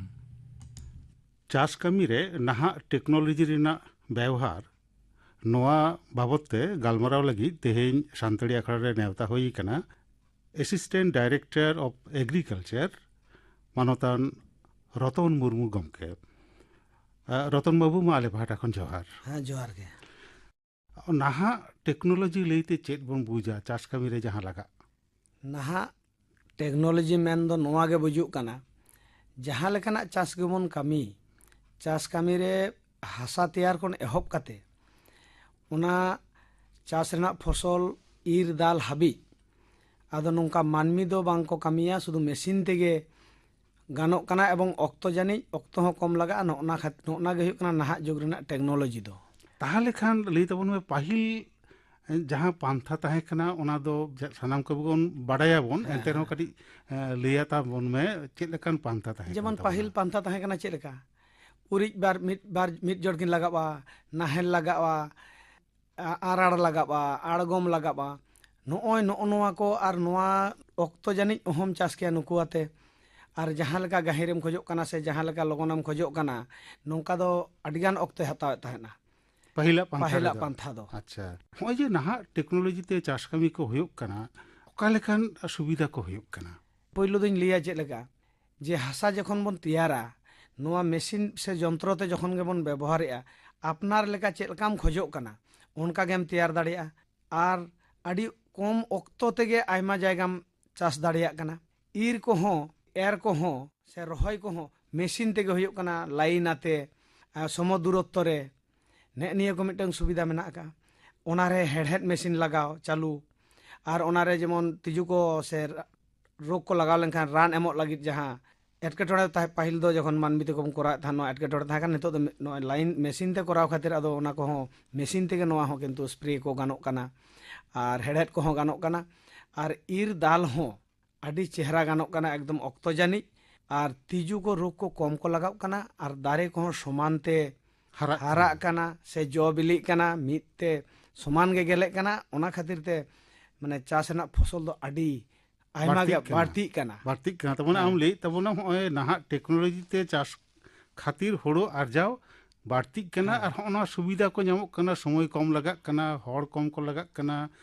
ᱪᱟᱥ ᱠᱟᱹᱢᱤ ᱨᱮ ᱱᱟᱦᱟᱜ ᱴᱮᱠᱱᱳᱞᱚᱡᱤ ᱨᱮᱱᱟᱜ ᱵᱮᱣᱦᱟᱨ, ᱱᱚᱣᱟ ᱵᱟᱵᱚᱛ ᱛᱮ ᱜᱟᱞᱢᱟᱨᱟᱣ ᱞᱟᱹᱜᱤᱫ ᱛᱮᱦᱮᱧ ᱥᱟᱱᱛᱟᱲᱤ ᱟᱠᱷᱲᱟ ᱨᱮ ᱱᱮᱣᱛᱟ ᱦᱩᱭ ᱟᱠᱟᱱᱟ Assistant Director of Agriculture, ᱢᱟᱱᱚᱛᱟᱱ ᱨᱚᱛᱚᱱ ᱢᱩᱨᱢᱩ ᱜᱚᱢᱠᱮ᱾ ᱟ, ᱨᱚᱛᱚᱱ ᱵᱟᱹᱵᱩ, ᱢᱟ ᱟᱞᱮ ᱯᱟᱦᱴᱟ ᱠᱷᱚᱱ ᱡᱚᱦᱟᱨ᱾ ᱦᱮᱸ, ᱡᱚᱦᱟᱨ ᱜᱮ᱾ ᱱᱟᱦᱟᱜ ᱴᱮᱠᱱᱳᱞᱚᱡᱤ ᱞᱟᱹᱭᱛᱮ ᱪᱮᱫ ᱵᱚᱱ ᱵᱩᱡᱟ ᱪᱟᱥ ᱠᱟᱹᱢᱤ ᱨᱮ ᱡᱟᱦᱟᱸ ᱞᱟᱜᱟᱜ? ᱱᱟᱦᱟᱜ ᱴᱮᱠᱱᱳᱞᱚᱡᱤ ᱢᱮᱱ ᱫᱚ ᱱᱚᱣᱟ ᱜᱮ ᱵᱩᱡᱩᱜ ᱠᱟᱱᱟ, ᱡᱟᱦᱟᱸ ᱞᱮᱠᱟᱱᱟᱜ ᱪᱟᱥ ᱜᱮᱵᱚᱱ ᱠᱟᱹᱢᱤ, ᱪᱟᱥ ᱠᱟᱹᱢᱤ ᱨᱮ ᱦᱟᱥᱟ ᱛᱮᱭᱟᱨ ᱠᱷᱚᱱ ᱮᱦᱚᱵ ᱠᱟᱛᱮ ᱚᱱᱟ ᱪᱟᱥ ᱨᱮᱱᱟᱜ ᱯᱷᱚᱥᱚᱞ ᱤᱨ ᱫᱟᱞ ᱦᱟᱹᱵᱤᱡ, ᱟᱫᱚ ᱱᱚᱝᱠᱟ ᱢᱟᱹᱱᱢᱤ ᱫᱚ ᱵᱟᱝ ᱠᱚ ᱠᱟᱹᱢᱤᱭᱟ, ᱥᱩᱫᱷᱩ ᱢᱮᱥᱤᱱ ᱛᱮᱜᱮ ᱜᱟᱱᱚᱜ ᱠᱟᱱᱟ ᱮᱵᱚᱝ ᱚᱠᱛᱚ ᱡᱟᱹᱱᱤᱡ ᱚᱠᱛᱚ ᱦᱚᱸ ᱠᱚᱢ ᱞᱟᱜᱟᱜᱼᱟ᱾ ᱱᱚᱜᱼᱱᱟ ᱠᱷᱟᱹᱛ-, ᱱᱚᱜᱼᱱᱟ ᱜᱮ ᱦᱩᱭᱩᱜ ᱠᱟᱱᱟ ᱱᱟᱦᱟᱜ ᱡᱩᱜᱽ ᱨᱮᱱᱟᱜ ᱴᱮᱠᱱᱳᱞᱚᱡᱤ ᱫᱚ᱾ ᱛᱟᱦᱚᱞᱮ ᱠᱷᱟᱱ ᱞᱟᱹᱭ ᱛᱟᱵᱚᱱ ᱢᱮ, ᱯᱟᱹᱦᱤᱞ ᱡᱟᱦᱟᱸ ᱯᱟᱱᱛᱷᱟ ᱛᱟᱦᱮᱸ ᱠᱟᱱᱟ, ᱚᱱᱟ ᱫᱚ ᱡᱟ-, ᱥᱟᱱᱟᱢ ᱠᱚᱜᱮ ᱵᱚᱱ ᱵᱟᱰᱟᱭᱟᱵᱚᱱ, ᱦᱮᱸ, ᱮᱱᱛᱮ ᱨᱮᱦᱚᱸ ᱦᱮᱸ᱾ ᱠᱟᱹᱴᱤᱡ, ᱮ, ᱞᱟᱹᱭᱟ ᱛᱟᱵᱚᱱ ᱢᱮ, ᱪᱮᱫ ᱞᱮᱠᱟᱱ ᱯᱟᱱᱛᱷᱟ ᱛᱟᱦᱮᱸ ᱡᱮᱢᱚᱱ ᱠᱟᱱ ᱛᱟᱵᱚᱱᱟ? ᱯᱟᱹᱦᱤᱞ ᱯᱟᱱᱛᱷᱟ ᱛᱟᱦᱮᱸ ᱠᱟᱱᱟ ᱪᱮᱫ ᱞᱮᱠᱟ? ᱩᱨᱤᱡ ᱵᱟᱨ ᱢᱤᱫ, ᱵᱟᱨ ᱢᱤᱫ ᱡᱚᱲ ᱠᱤᱱ ᱞᱟᱜᱟᱣᱟ, ᱱᱟᱦᱮᱞ ᱞᱟᱜᱟᱣᱟ, ᱟ-, ᱟᱨᱟᱲ ᱞᱟᱜᱟᱣᱟ, ᱟᱬᱜᱚᱢ ᱞᱟᱜᱟᱣᱟ᱾ ᱱᱚᱜᱼᱚᱭ ᱱᱚᱜᱼᱚ ᱱᱚᱣᱟ ᱠᱚ, ᱟᱨ ᱱᱚᱣᱟ ᱚᱠᱛᱚ ᱡᱟᱹᱱᱤᱡ ᱚᱦᱚᱢ ᱪᱟᱥ ᱠᱮᱭᱟ ᱱᱩᱠᱩ ᱟᱛᱮ᱾ ᱟᱨ ᱡᱟᱦᱟᱸ ᱞᱮᱠᱟ ᱜᱟᱹᱦᱤᱨᱮᱢ ᱠᱷᱚᱡᱚᱜ ᱠᱟᱱᱟ ᱥᱮ ᱡᱟᱦᱟᱸ ᱞᱮᱠᱟ ᱞᱚᱜᱚᱱᱮᱢ ᱠᱷᱚᱡᱚᱜ ᱠᱟᱱᱟ, ᱱᱚᱝᱠᱟ ᱫᱚ ᱟᱹᱰᱤᱜᱟᱱ ᱚᱠᱛᱚᱭ ᱦᱟᱛᱟᱣᱮᱫ ᱛᱟᱦᱮᱸᱱᱟ᱾ ᱯᱟᱹᱦᱤᱞᱟᱜ ᱯᱟᱱᱛᱷᱟ ᱯᱟᱹᱦᱤᱞᱟᱜ ᱨᱮᱫᱚ? ᱯᱟᱱᱛᱷᱟ ᱫᱚ᱾ ᱟᱪᱪᱷᱟ, ᱱᱚᱜᱼᱚᱭ ᱡᱮ ᱱᱟᱦᱟᱜ ᱴᱮᱠᱱᱳᱞᱚᱡᱤ ᱛᱮ ᱪᱟᱥ ᱠᱟᱹᱢᱤ ᱠᱚ ᱦᱩᱭᱩᱜ ᱠᱟᱱᱟ, ᱚᱠᱟ ᱞᱮᱠᱟᱱ ᱥᱩᱵᱤᱫᱷᱟ ᱠᱚ ᱦᱩᱭᱩᱜ ᱠᱟᱱᱟ? ᱯᱳᱭᱞᱳ ᱫᱚᱧ ᱞᱟᱹᱭᱟ ᱪᱮᱫ ᱞᱮᱠᱟ, ᱡᱮ ᱦᱟᱥᱟ ᱡᱚᱠᱷᱚᱱ ᱵᱚᱱ ᱛᱮᱭᱟᱨᱟ, ᱱᱚᱣᱟ ᱢᱮᱥᱤᱱ ᱥᱮ ᱡᱚᱱᱛᱨᱚ ᱛᱮ ᱡᱚᱠᱷᱚᱱ ᱜᱮᱵᱚᱱ ᱵᱮᱵᱚᱦᱟᱨᱮᱜᱼᱟ, ᱟᱯᱱᱟᱨ ᱞᱮᱠᱟ ᱪᱮᱫ ᱞᱮᱠᱟᱢ ᱠᱷᱚᱡᱚᱜ ᱠᱟᱱᱟ, ᱚᱱᱠᱟ ᱜᱮᱢ ᱛᱮᱭᱟᱨ ᱫᱟᱲᱮᱭᱟᱜᱼᱟ᱾ ᱟᱨ ᱟᱹᱰᱤ ᱠᱚᱢ ᱚᱠᱛᱚ ᱛᱮᱜᱮ ᱟᱭᱢᱟ ᱡᱟᱭᱜᱟᱢ ᱪᱟᱥ ᱫᱟᱲᱮᱭᱟᱜ ᱠᱟᱱᱟ᱾ ᱤᱨ ᱠᱚᱦᱚᱸ, ᱮᱨ ᱠᱚᱦᱚᱸ ᱥᱮ ᱨᱚᱦᱚᱭ ᱠᱚᱦᱚᱸ ᱢᱮᱥᱤᱱ ᱛᱮᱜᱮ ᱦᱩᱭᱩᱜ ᱠᱟᱱᱟ, ᱞᱟᱭᱤᱱ ᱟᱛᱮ, ᱟ, ᱥᱚᱢᱚ ᱫᱩᱨᱚᱛᱛᱚ ᱨᱮ᱾ ᱱᱮᱜᱼᱮ ᱱᱤᱭᱟᱹ ᱠᱚ ᱢᱤᱫᱴᱟᱝ ᱥᱩᱵᱤᱫᱷᱟ ᱢᱮᱱᱟᱜ ᱟᱠᱟᱫᱼᱟ᱾ ᱚᱱᱟᱨᱮ ᱦᱮᱲᱦᱮᱫ ᱢᱮᱥᱤᱱ ᱞᱟᱜᱟᱣ ᱪᱟᱹᱞᱩ, ᱟᱨ ᱚᱱᱟᱨᱮ ᱡᱮᱢᱚᱱ ᱛᱤᱡᱩ ᱠᱚ ᱥᱮ ᱨᱳᱜᱽ ᱠᱚ ᱞᱟᱜᱟᱣ ᱞᱮᱱᱠᱷᱟᱱ ᱨᱟᱱ ᱮᱢᱚᱜ ᱞᱟᱹᱜᱤᱫ ᱡᱟᱦᱟᱸ ᱮᱴᱠᱮᱴᱚᱬᱮ ᱛᱟᱦᱮᱸ, ᱯᱟᱹᱦᱤᱞ ᱫᱚ ᱡᱚᱠᱷᱚᱱ ᱢᱟᱹᱱᱢᱤ ᱛᱮᱠᱚ ᱵᱚᱱ ᱠᱚᱨᱟᱣᱮᱫ ᱛᱟᱦᱮᱸᱫ, ᱱᱚᱣᱟ ᱮᱴᱠᱮᱴᱚᱬᱮ ᱛᱟᱦᱮᱸ ᱠᱟᱱᱟ᱾ ᱱᱤᱛᱚᱜ ᱫᱚ ᱢᱤ-, ᱱᱚᱜᱼᱚᱭ ᱞᱟᱭᱤᱱ ᱢᱮᱥᱤᱱ ᱛᱮ ᱠᱚᱨᱟᱣ ᱠᱷᱟᱹᱛᱤᱨ ᱟᱫᱚ ᱚᱱᱟ ᱠᱚᱦᱚᱸ ᱢᱮᱥᱤᱱ ᱛᱮᱜᱮ ᱱᱚᱣᱟ ᱦᱚᱸ ᱠᱤᱱᱛᱩ ᱥᱯᱨᱮ ᱠᱚ ᱜᱟᱱᱚᱜ ᱠᱟᱱᱟ ᱟᱨ ᱦᱮᱲᱦᱮᱫ ᱠᱚᱦᱚᱸ ᱜᱟᱱᱚᱜ ᱠᱟᱱᱟ ᱟᱨ ᱤᱨ ᱫᱟᱞ ᱦᱚᱸ ᱟᱹᱰᱤ ᱪᱮᱦᱨᱟ ᱜᱟᱱᱚᱜ ᱠᱟᱱᱟ, ᱮᱠᱫᱚᱢ ᱚᱠᱛᱚ ᱡᱟᱹᱱᱤᱡ᱾ ᱟᱨ ᱛᱤᱡᱩ ᱠᱚ, ᱨᱳᱜᱽ ᱠᱚ ᱠᱚᱢ ᱠᱚ ᱞᱟᱜᱟᱜ ᱠᱟᱱᱟ ᱟᱨ ᱫᱟᱨᱮ ᱠᱚᱦᱚᱸ ᱥᱚᱢᱟᱱ ᱛᱮ ᱦᱟᱨᱟᱜ ᱦᱟᱨᱟᱜ ᱠᱟᱱᱟ᱾ ᱠᱟᱱᱟ ᱥᱮ ᱡᱚ ᱵᱤᱞᱤᱜ ᱠᱟᱱᱟ, ᱢᱤᱫ ᱛᱮ ᱥᱚᱢᱟᱱ ᱜᱮ ᱜᱮᱞᱮᱜ ᱠᱟᱱᱟ᱾ ᱚᱱᱟ ᱠᱷᱟᱹᱛᱤᱨ ᱛᱮ ᱢᱟᱱᱮ ᱪᱟᱥ ᱨᱮᱱᱟᱜ ᱯᱷᱚᱥᱚᱞ ᱫᱚ ᱟᱹᱰᱤ ᱟᱭᱢᱟ ᱜᱮ ᱵᱟᱹᱲᱛᱤᱜ ᱠᱟᱱᱟ᱾ ᱵᱟᱹᱲᱛᱤᱜ ᱠᱟᱱᱟ᱾ ᱛᱟᱨ ᱢᱟᱱᱮ ᱦᱮᱸ᱾ ᱟᱢ ᱞᱟᱹᱭᱮᱫ ᱛᱟᱵᱚᱱᱟᱢ ᱱᱚᱜᱼᱚᱭ ᱱᱟᱦᱟᱜ ᱴᱮᱠᱱᱳᱞᱚᱡᱤ ᱛᱮ ᱪᱟᱥ ᱠᱷᱟᱹᱛᱤᱨ ᱦᱩᱲᱩ ᱟᱨᱡᱟᱣ ᱵᱟᱹᱲᱛᱤᱜ ᱠᱟᱱᱟ ᱦᱮᱸ᱾ ᱟᱨ ᱦᱚᱸᱜᱼᱚ ᱱᱚᱣᱟ ᱥᱩᱵᱤᱫᱷᱟ ᱠᱚ ᱧᱟᱢᱚᱜ ᱠᱟᱱᱟ, ᱥᱚᱢᱚᱭ ᱠᱚᱢ ᱞᱟᱜᱟᱜ ᱠᱟᱱᱟ, ᱦᱚᱲ ᱠᱚᱢ ᱠᱚ ᱞᱟᱜᱟᱜ ᱠᱟᱱᱟ,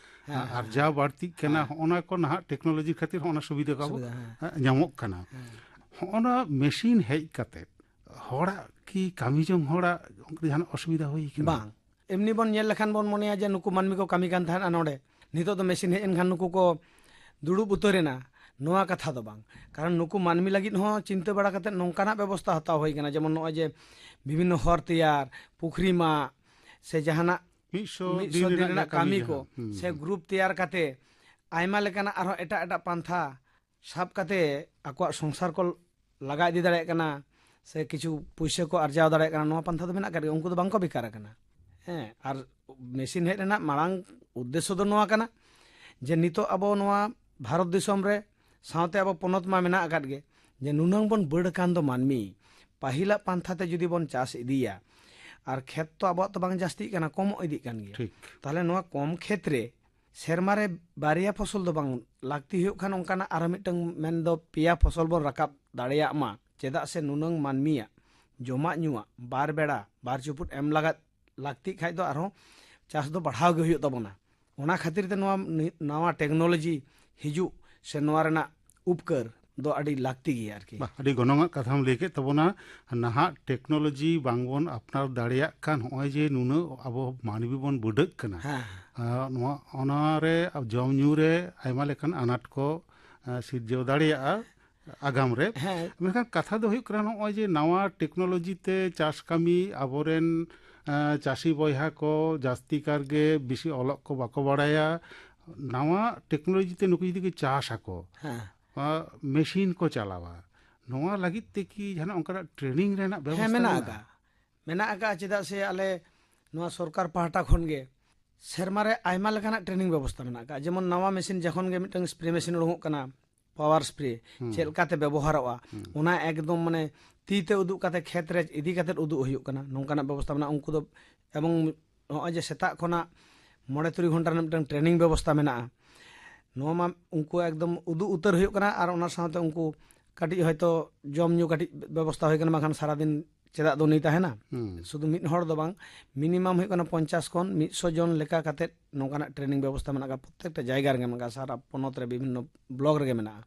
ᱦᱮᱸ, ᱟᱨ ᱦᱮᱸ, ᱟᱨᱡᱟᱣ ᱵᱟᱹᱲᱛᱤᱜ ᱠᱟᱱᱟ᱾ ᱦᱮᱸ᱾ ᱦᱚᱸᱜᱼᱚ ᱱᱚᱣᱟ ᱠᱚ ᱱᱟᱦᱟᱜ ᱴᱮᱠᱱᱳᱞᱚᱡᱤ ᱠᱷᱟᱹᱛᱤᱨ ᱦᱚᱸᱜᱼᱚ ᱱᱚᱣᱟ ᱥᱩᱵᱤᱫᱷᱟ ᱠᱚ ᱟᱵᱚ ᱥᱩᱵᱤᱫᱷᱟ, ᱦᱮᱸ᱾ ᱧᱟᱢᱚᱜ ᱠᱟᱱᱟ᱾ ᱦᱮᱸ᱾ ᱦᱚᱸᱜᱼᱚ ᱱᱚᱣᱟ ᱢᱮᱥᱤᱱ ᱦᱮᱡ ᱠᱟᱛᱮ ᱦᱚᱲᱟᱜ ᱠᱤ ᱠᱟᱹᱢᱤ ᱡᱚᱝ ᱦᱚᱲᱟᱜ ᱚᱱᱠᱟ ᱡᱟᱦᱟᱱᱟᱜ ᱚᱥᱩᱵᱤᱫᱷᱟ ᱦᱩᱭ ᱠᱟᱱᱟ? ᱵᱟᱝ᱾ ᱮᱢᱱᱤ ᱵᱚᱱ ᱧᱮᱞ ᱞᱮᱠᱷᱟᱱ ᱵᱚᱱ ᱢᱚᱱᱮᱭᱟ ᱡᱮ ᱱᱩᱠᱩ ᱢᱟᱹᱱᱢᱤ ᱠᱚ ᱠᱟᱹᱢᱤ ᱠᱟᱱ ᱛᱟᱦᱮᱸᱱᱟ ᱱᱚᱰᱮ, ᱱᱤᱛᱚᱜ ᱫᱚ ᱢᱮᱥᱤᱱ ᱦᱮᱡ ᱮᱱᱠᱷᱟᱱ ᱱᱩᱠᱩ ᱠᱚ ᱫᱩᱲᱩᱵ ᱩᱛᱟᱹᱨ ᱮᱱᱟ, ᱱᱚᱣᱟ ᱠᱟᱛᱷᱟ ᱫᱚ ᱵᱟᱝ᱾ ᱠᱟᱨᱚᱱ ᱱᱩᱠᱩ ᱢᱟᱹᱱᱢᱤ ᱞᱟᱹᱜᱤᱫ ᱦᱚᱸ ᱪᱤᱱᱛᱟᱹ ᱵᱟᱲᱟ ᱠᱟᱛᱮ ᱱᱚᱝᱠᱟᱱᱟᱜ ᱵᱮᱵᱚᱥᱛᱷᱟ ᱦᱟᱛᱟᱣ ᱦᱩᱭ ᱠᱟᱱᱟ, ᱡᱮᱢᱚᱱ ᱱᱚᱜᱼᱚᱭ ᱡᱮ ᱵᱤᱵᱷᱤᱱᱱᱚ ᱦᱚᱨ ᱛᱮᱭᱟᱨ, ᱯᱩᱠᱷᱨᱤ ᱢᱟᱜ, ᱥᱮ ᱡᱟᱦᱟᱱᱟᱜ ᱢᱤᱫ ᱥᱚ ᱢᱤᱫ ᱥᱚ ᱫᱤᱱ ᱫᱤᱱ ᱨᱮᱱᱟᱜ ᱨᱮᱱᱟᱜ ᱠᱟᱹᱢᱤ ᱠᱟᱹᱢᱤ ᱠᱚ, ᱡᱟᱦᱟᱸ᱾ ᱦᱩᱸ, ᱥᱮ ᱦᱩᱸ᱾ ᱜᱨᱩᱯ ᱛᱮᱭᱟᱨ ᱠᱟᱛᱮ ᱟᱭᱢᱟ ᱞᱮᱠᱟᱱᱟᱜ ᱟᱨᱦᱚᱸ ᱮᱴᱟᱜ ᱮᱴᱟᱜ ᱯᱟᱱᱛᱷᱟ ᱥᱟᱵ ᱠᱟᱛᱮ ᱟᱠᱚᱣᱟᱜ ᱥᱚᱝᱥᱟᱨ ᱠᱚ ᱞᱟᱜᱟ ᱤᱫᱤ ᱫᱟᱲᱮᱭᱟᱜ ᱠᱟᱱᱟ, ᱥᱮ ᱠᱤᱪᱷᱩ ᱯᱩᱭᱥᱟᱹ ᱠᱚ ᱟᱨᱡᱟᱣ ᱫᱟᱲᱮᱭᱟᱜ ᱠᱟᱱᱟ, ᱱᱚᱣᱟ ᱯᱟᱱᱛᱷᱟ ᱫᱚ ᱢᱮᱱᱟᱜ ᱟᱠᱟᱫ ᱜᱮᱭᱟ᱾ ᱩᱱᱠᱩ ᱫᱚ ᱵᱟᱝᱠᱚ ᱵᱮᱠᱟᱨ ᱟᱠᱟᱱᱟ᱾ ᱦᱮᱸ, ᱟᱨ ᱢᱮᱥᱤᱱ ᱦᱮᱡ ᱨᱮᱱᱟᱜ ᱢᱟᱲᱟᱝ ᱩᱫᱽᱫᱮᱥᱥᱚ ᱫᱚ ᱱᱚᱣᱟ ᱠᱟᱱᱟ ᱡᱮ ᱱᱤᱛᱚᱜ ᱟᱵᱚ ᱱᱚᱣᱟ ᱵᱷᱟᱨᱚᱛ ᱫᱤᱥᱚᱢ ᱨᱮ, ᱥᱟᱶᱛᱮ ᱟᱵᱚ ᱯᱚᱱᱚᱛ ᱢᱟ ᱢᱮᱱᱟᱜ ᱟᱠᱟᱫ ᱜᱮ, ᱡᱮ ᱱᱩᱱᱟᱹᱝ ᱵᱚᱱ ᱵᱟᱹᱲ ᱟᱠᱟᱱ ᱫᱚ ᱢᱟᱹᱱᱢᱤ, ᱯᱟᱹᱦᱤᱞᱟᱜ ᱯᱟᱱᱛᱷᱟ ᱛᱮ ᱡᱩᱫᱤ ᱵᱚᱱ ᱪᱟᱥ ᱤᱫᱤᱭᱟ, ᱟᱨ ᱠᱷᱮᱛ ᱛᱚ ᱟᱵᱚᱣᱟᱜ ᱛᱚ ᱵᱟᱝ ᱡᱟᱹᱥᱛᱤᱜ ᱠᱟᱱᱟ, ᱠᱚᱢᱚᱜ ᱤᱫᱤᱜ ᱠᱟᱱ ᱜᱮᱭᱟ᱾ ᱴᱷᱤᱠ᱾ ᱛᱟᱦᱚᱞᱮ ᱱᱚᱣᱟ ᱠᱚᱢ ᱠᱷᱮᱛ ᱨᱮ ᱥᱮᱨᱢᱟ ᱨᱮ ᱵᱟᱨᱭᱟ ᱯᱷᱚᱥᱚᱞ ᱫᱚ ᱵᱟᱝ, ᱞᱟᱹᱠᱛᱤ ᱦᱩᱭᱩᱜ ᱠᱷᱟᱱ ᱚᱱᱠᱟᱱᱟᱜ ᱟᱨᱚ ᱢᱤᱫᱴᱟᱝ ᱢᱮᱱᱫᱚ ᱯᱮᱭᱟ ᱯᱷᱚᱥᱚᱞ ᱵᱚᱱ ᱨᱟᱠᱟᱵ ᱫᱟᱲᱮᱭᱟᱜ ᱢᱟ, ᱪᱮᱫᱟᱜ ᱥᱮ ᱱᱩᱱᱟᱹᱝ ᱢᱟᱹᱱᱢᱤᱭᱟᱜ ᱡᱚᱢᱟᱜ ᱧᱩᱣᱟᱜ ᱵᱟᱨ ᱵᱮᱲᱟ ᱵᱟᱨ ᱪᱩᱯᱩᱫ ᱮᱢ ᱞᱟᱜᱟᱫ ᱞᱟᱹᱠᱛᱤᱜ ᱠᱷᱟᱡ ᱫᱚ ᱟᱨᱦᱚᱸ ᱪᱟᱥ ᱫᱚ ᱵᱟᱲᱦᱟᱣ ᱜᱮ ᱦᱩᱭᱩᱜ ᱛᱟᱵᱚᱱᱟ᱾ ᱚᱱᱟ ᱠᱷᱟᱹᱛᱤᱨ ᱛᱮ ᱱᱚᱣᱟ ᱱᱤ-, ᱱᱟᱣᱟ ᱴᱮᱠᱱᱳᱞᱚᱡᱤ ᱦᱤᱡᱩᱜ ᱥᱮ ᱱᱚᱣᱟ ᱨᱮᱱᱟᱜ ᱩᱯᱠᱟᱹᱨ ᱫᱚ ᱟᱹᱰᱤ ᱞᱟᱹᱠᱛᱤ ᱜᱮᱭᱟ ᱟᱨᱠᱤ᱾ ᱵᱟ, ᱟᱹᱰᱤ ᱜᱚᱱᱚᱝᱟᱜ ᱠᱟᱛᱷᱟᱢ ᱞᱟᱹᱭ ᱠᱮᱫ ᱛᱟᱵᱚᱱᱟ᱾ ᱱᱟᱦᱟᱜ ᱴᱮᱠᱱᱳᱞᱚᱡᱤ ᱵᱟᱝᱵᱚᱱ ᱟᱯᱱᱟᱨ ᱫᱟᱲᱮᱭᱟᱜ ᱠᱟᱱ, ᱱᱚᱜᱼᱚᱭ ᱡᱮ ᱱᱩᱱᱟᱹᱜ ᱟᱵᱚ ᱢᱟᱹᱱᱢᱤ ᱵᱚᱱ ᱵᱟᱹᱰᱟᱹᱜ ᱠᱟᱱᱟ, ᱦᱮᱸ᱾ ᱟᱨ ᱱᱚᱣᱟ, ᱚᱱᱟᱨᱮ ᱡᱚᱢ ᱧᱩ ᱨᱮ ᱟᱭᱢᱟ ᱞᱮᱠᱟᱱ ᱟᱱᱟᱴ ᱠᱚ, ᱟ, ᱥᱤᱨᱡᱟᱹᱣ ᱫᱟᱲᱮᱭᱟᱜᱼᱟ ᱟᱜᱟᱢ ᱨᱮ᱾ ᱦᱮᱸ᱾ ᱢᱮᱱᱠᱷᱟᱱ ᱠᱟᱛᱷᱟ ᱫᱚ ᱦᱩᱭᱩᱜ ᱠᱟᱱᱟ, ᱱᱚᱜᱼᱚᱭ ᱡᱮ ᱱᱟᱣᱟ ᱴᱮᱠᱱᱳᱞᱚᱡᱤ ᱛᱮ ᱪᱟᱥ ᱠᱟᱹᱢᱤ ᱟᱵᱚᱨᱮᱱ, ᱟ, ᱪᱟᱹᱥᱤ ᱵᱚᱭᱦᱟ ᱠᱚ ᱡᱟᱹᱥᱛᱤ ᱠᱟᱨ ᱜᱮ ᱵᱮᱥᱤ ᱚᱞᱚᱜ ᱠᱚ ᱵᱟᱠᱚ ᱵᱟᱲᱟᱭᱟ, ᱱᱟᱣᱟ ᱴᱮᱠᱱᱳᱞᱚᱡᱤ ᱛᱮ ᱱᱩᱠᱩ ᱡᱩᱫᱤ ᱠᱚ ᱪᱟᱥ ᱟᱠᱚ, ᱦᱮᱸ᱾ ᱟ, ᱢᱮᱥᱤᱱ ᱠᱚ ᱪᱟᱞᱟᱣᱟ, ᱱᱚᱣᱟ ᱞᱟᱹᱜᱤᱫ ᱛᱮ ᱠᱤ ᱡᱟᱦᱟᱱᱟᱜ ᱚᱱᱠᱟᱱᱟᱜ ᱴᱨᱮᱱᱤᱝ ᱨᱮᱱᱟᱜ ᱵᱮᱵᱚᱥᱛᱷᱟ ᱦᱮᱸ, ᱢᱮᱱᱟᱜ ᱢᱮᱱᱟᱜᱼᱟ? ᱟᱠᱟᱫᱼᱟ᱾ ᱢᱮᱱᱟᱜ ᱟᱠᱟᱫᱼᱟ, ᱪᱮᱫᱟᱜ ᱥᱮ ᱟᱞᱮ ᱱᱚᱣᱟ ᱥᱚᱨᱠᱟᱨ ᱯᱟᱦᱴᱟ ᱠᱷᱚᱱ ᱜᱮ ᱥᱮᱨᱢᱟ ᱨᱮ ᱟᱭᱢᱟ ᱞᱮᱠᱟᱱᱟᱜ ᱴᱨᱮᱱᱤᱝ ᱵᱮᱵᱚᱥᱛᱷᱟ ᱢᱮᱱᱟᱜ ᱟᱠᱟᱫᱼᱟ᱾ ᱡᱮᱢᱚᱱ ᱱᱟᱣᱟ ᱢᱮᱥᱤᱱ ᱡᱚᱠᱷᱚᱱ ᱜᱮ ᱢᱤᱫᱴᱟᱝ ᱥᱯᱨᱮ ᱢᱮᱥᱤᱱ ᱩᱰᱩᱠᱚᱜ ᱠᱟᱱᱟ, ᱯᱟᱣᱟᱨ ᱥᱯᱨᱮ, ᱦᱩᱸ᱾ ᱪᱮᱫ ᱞᱮᱠᱟᱛᱮ ᱵᱮᱵᱚᱦᱟᱨᱚᱜᱼᱟ, ᱦᱩᱸ᱾ ᱚᱱᱟ ᱮᱠᱫᱚᱢ ᱢᱟᱱᱮ ᱛᱤ ᱛᱮ ᱩᱫᱩᱜ ᱠᱟᱛᱮ ᱠᱷᱮᱛ ᱨᱮ ᱤᱫᱤ ᱠᱟᱛᱮ ᱩᱫᱩᱜ ᱦᱩᱭᱩᱜ ᱠᱟᱱᱟ, ᱱᱚᱝᱠᱟᱱᱟᱜ ᱵᱮᱵᱚᱥᱛᱷᱟ ᱢᱮᱱᱟᱜᱼᱟ᱾ ᱩᱱᱠᱩ ᱫᱚ, ᱮᱵᱚᱝ ᱱᱚᱜᱼᱚᱭ ᱡᱮ ᱥᱮᱛᱟᱜ ᱠᱷᱚᱱᱟᱜ ᱢᱚᱬᱮ ᱛᱩᱨᱩᱭ ᱜᱷᱚᱱᱴᱟ ᱨᱮᱱᱟᱜ ᱢᱤᱫᱴᱟᱝ ᱴᱨᱮᱱᱤᱝ ᱵᱮᱵᱚᱥᱛᱷᱟ ᱢᱮᱱᱟᱜᱼᱟ, ᱱᱚᱣᱟ ᱢᱟ ᱩᱱᱠᱩ ᱮᱠᱫᱚᱢ ᱩᱫᱩᱜ ᱩᱛᱟᱹᱨ ᱦᱩᱭᱩᱜ ᱠᱟᱱᱟ᱾ ᱟᱨ ᱚᱱᱟ ᱥᱟᱶᱛᱮ ᱩᱱᱠᱩ ᱠᱟᱹᱴᱤᱡ ᱦᱚᱭᱛᱳ ᱡᱚᱢ ᱧᱩ ᱠᱟᱹᱴᱤᱡ ᱵᱮᱵᱚᱥᱛᱷᱟ ᱦᱩᱭ ᱠᱟᱱᱟ, ᱵᱟᱝᱠᱷᱟᱱ ᱥᱟᱨᱟᱫᱤᱱ ᱪᱮᱫᱟᱜ ᱫᱚ ᱩᱱᱤ ᱛᱟᱦᱮᱱᱟ? ᱦᱩᱸ᱾ ᱥᱩᱫᱷᱩ ᱢᱤᱫ ᱦᱚᱲ ᱫᱚ ᱵᱟᱝ, ᱢᱤᱱᱤᱢᱟᱢ ᱦᱩᱭᱩᱜ ᱠᱟᱱᱟ ᱯᱚᱧᱪᱟᱥ ᱠᱷᱚᱱ ᱢᱤᱫᱥᱚ ᱡᱚᱱ ᱞᱮᱠᱟ ᱠᱟᱛᱮ ᱱᱚᱝᱠᱟᱱᱟᱜ ᱴᱨᱮᱱᱤᱝ ᱵᱮᱵᱚᱥᱛᱷᱟ ᱢᱮᱱᱟᱜ ᱟᱠᱟᱫ ᱯᱨᱚᱛᱮᱠᱴᱟ ᱡᱟᱭᱜᱟ ᱨᱮᱜᱮ ᱢᱮᱱᱟᱜᱼᱟ, ᱥᱟᱨᱟ ᱯᱚᱱᱚᱛ ᱨᱮ ᱵᱤᱵᱷᱤᱱᱱᱚ ᱵᱞᱚᱠ ᱨᱮᱜᱮ ᱢᱮᱱᱟᱜᱼᱟ᱾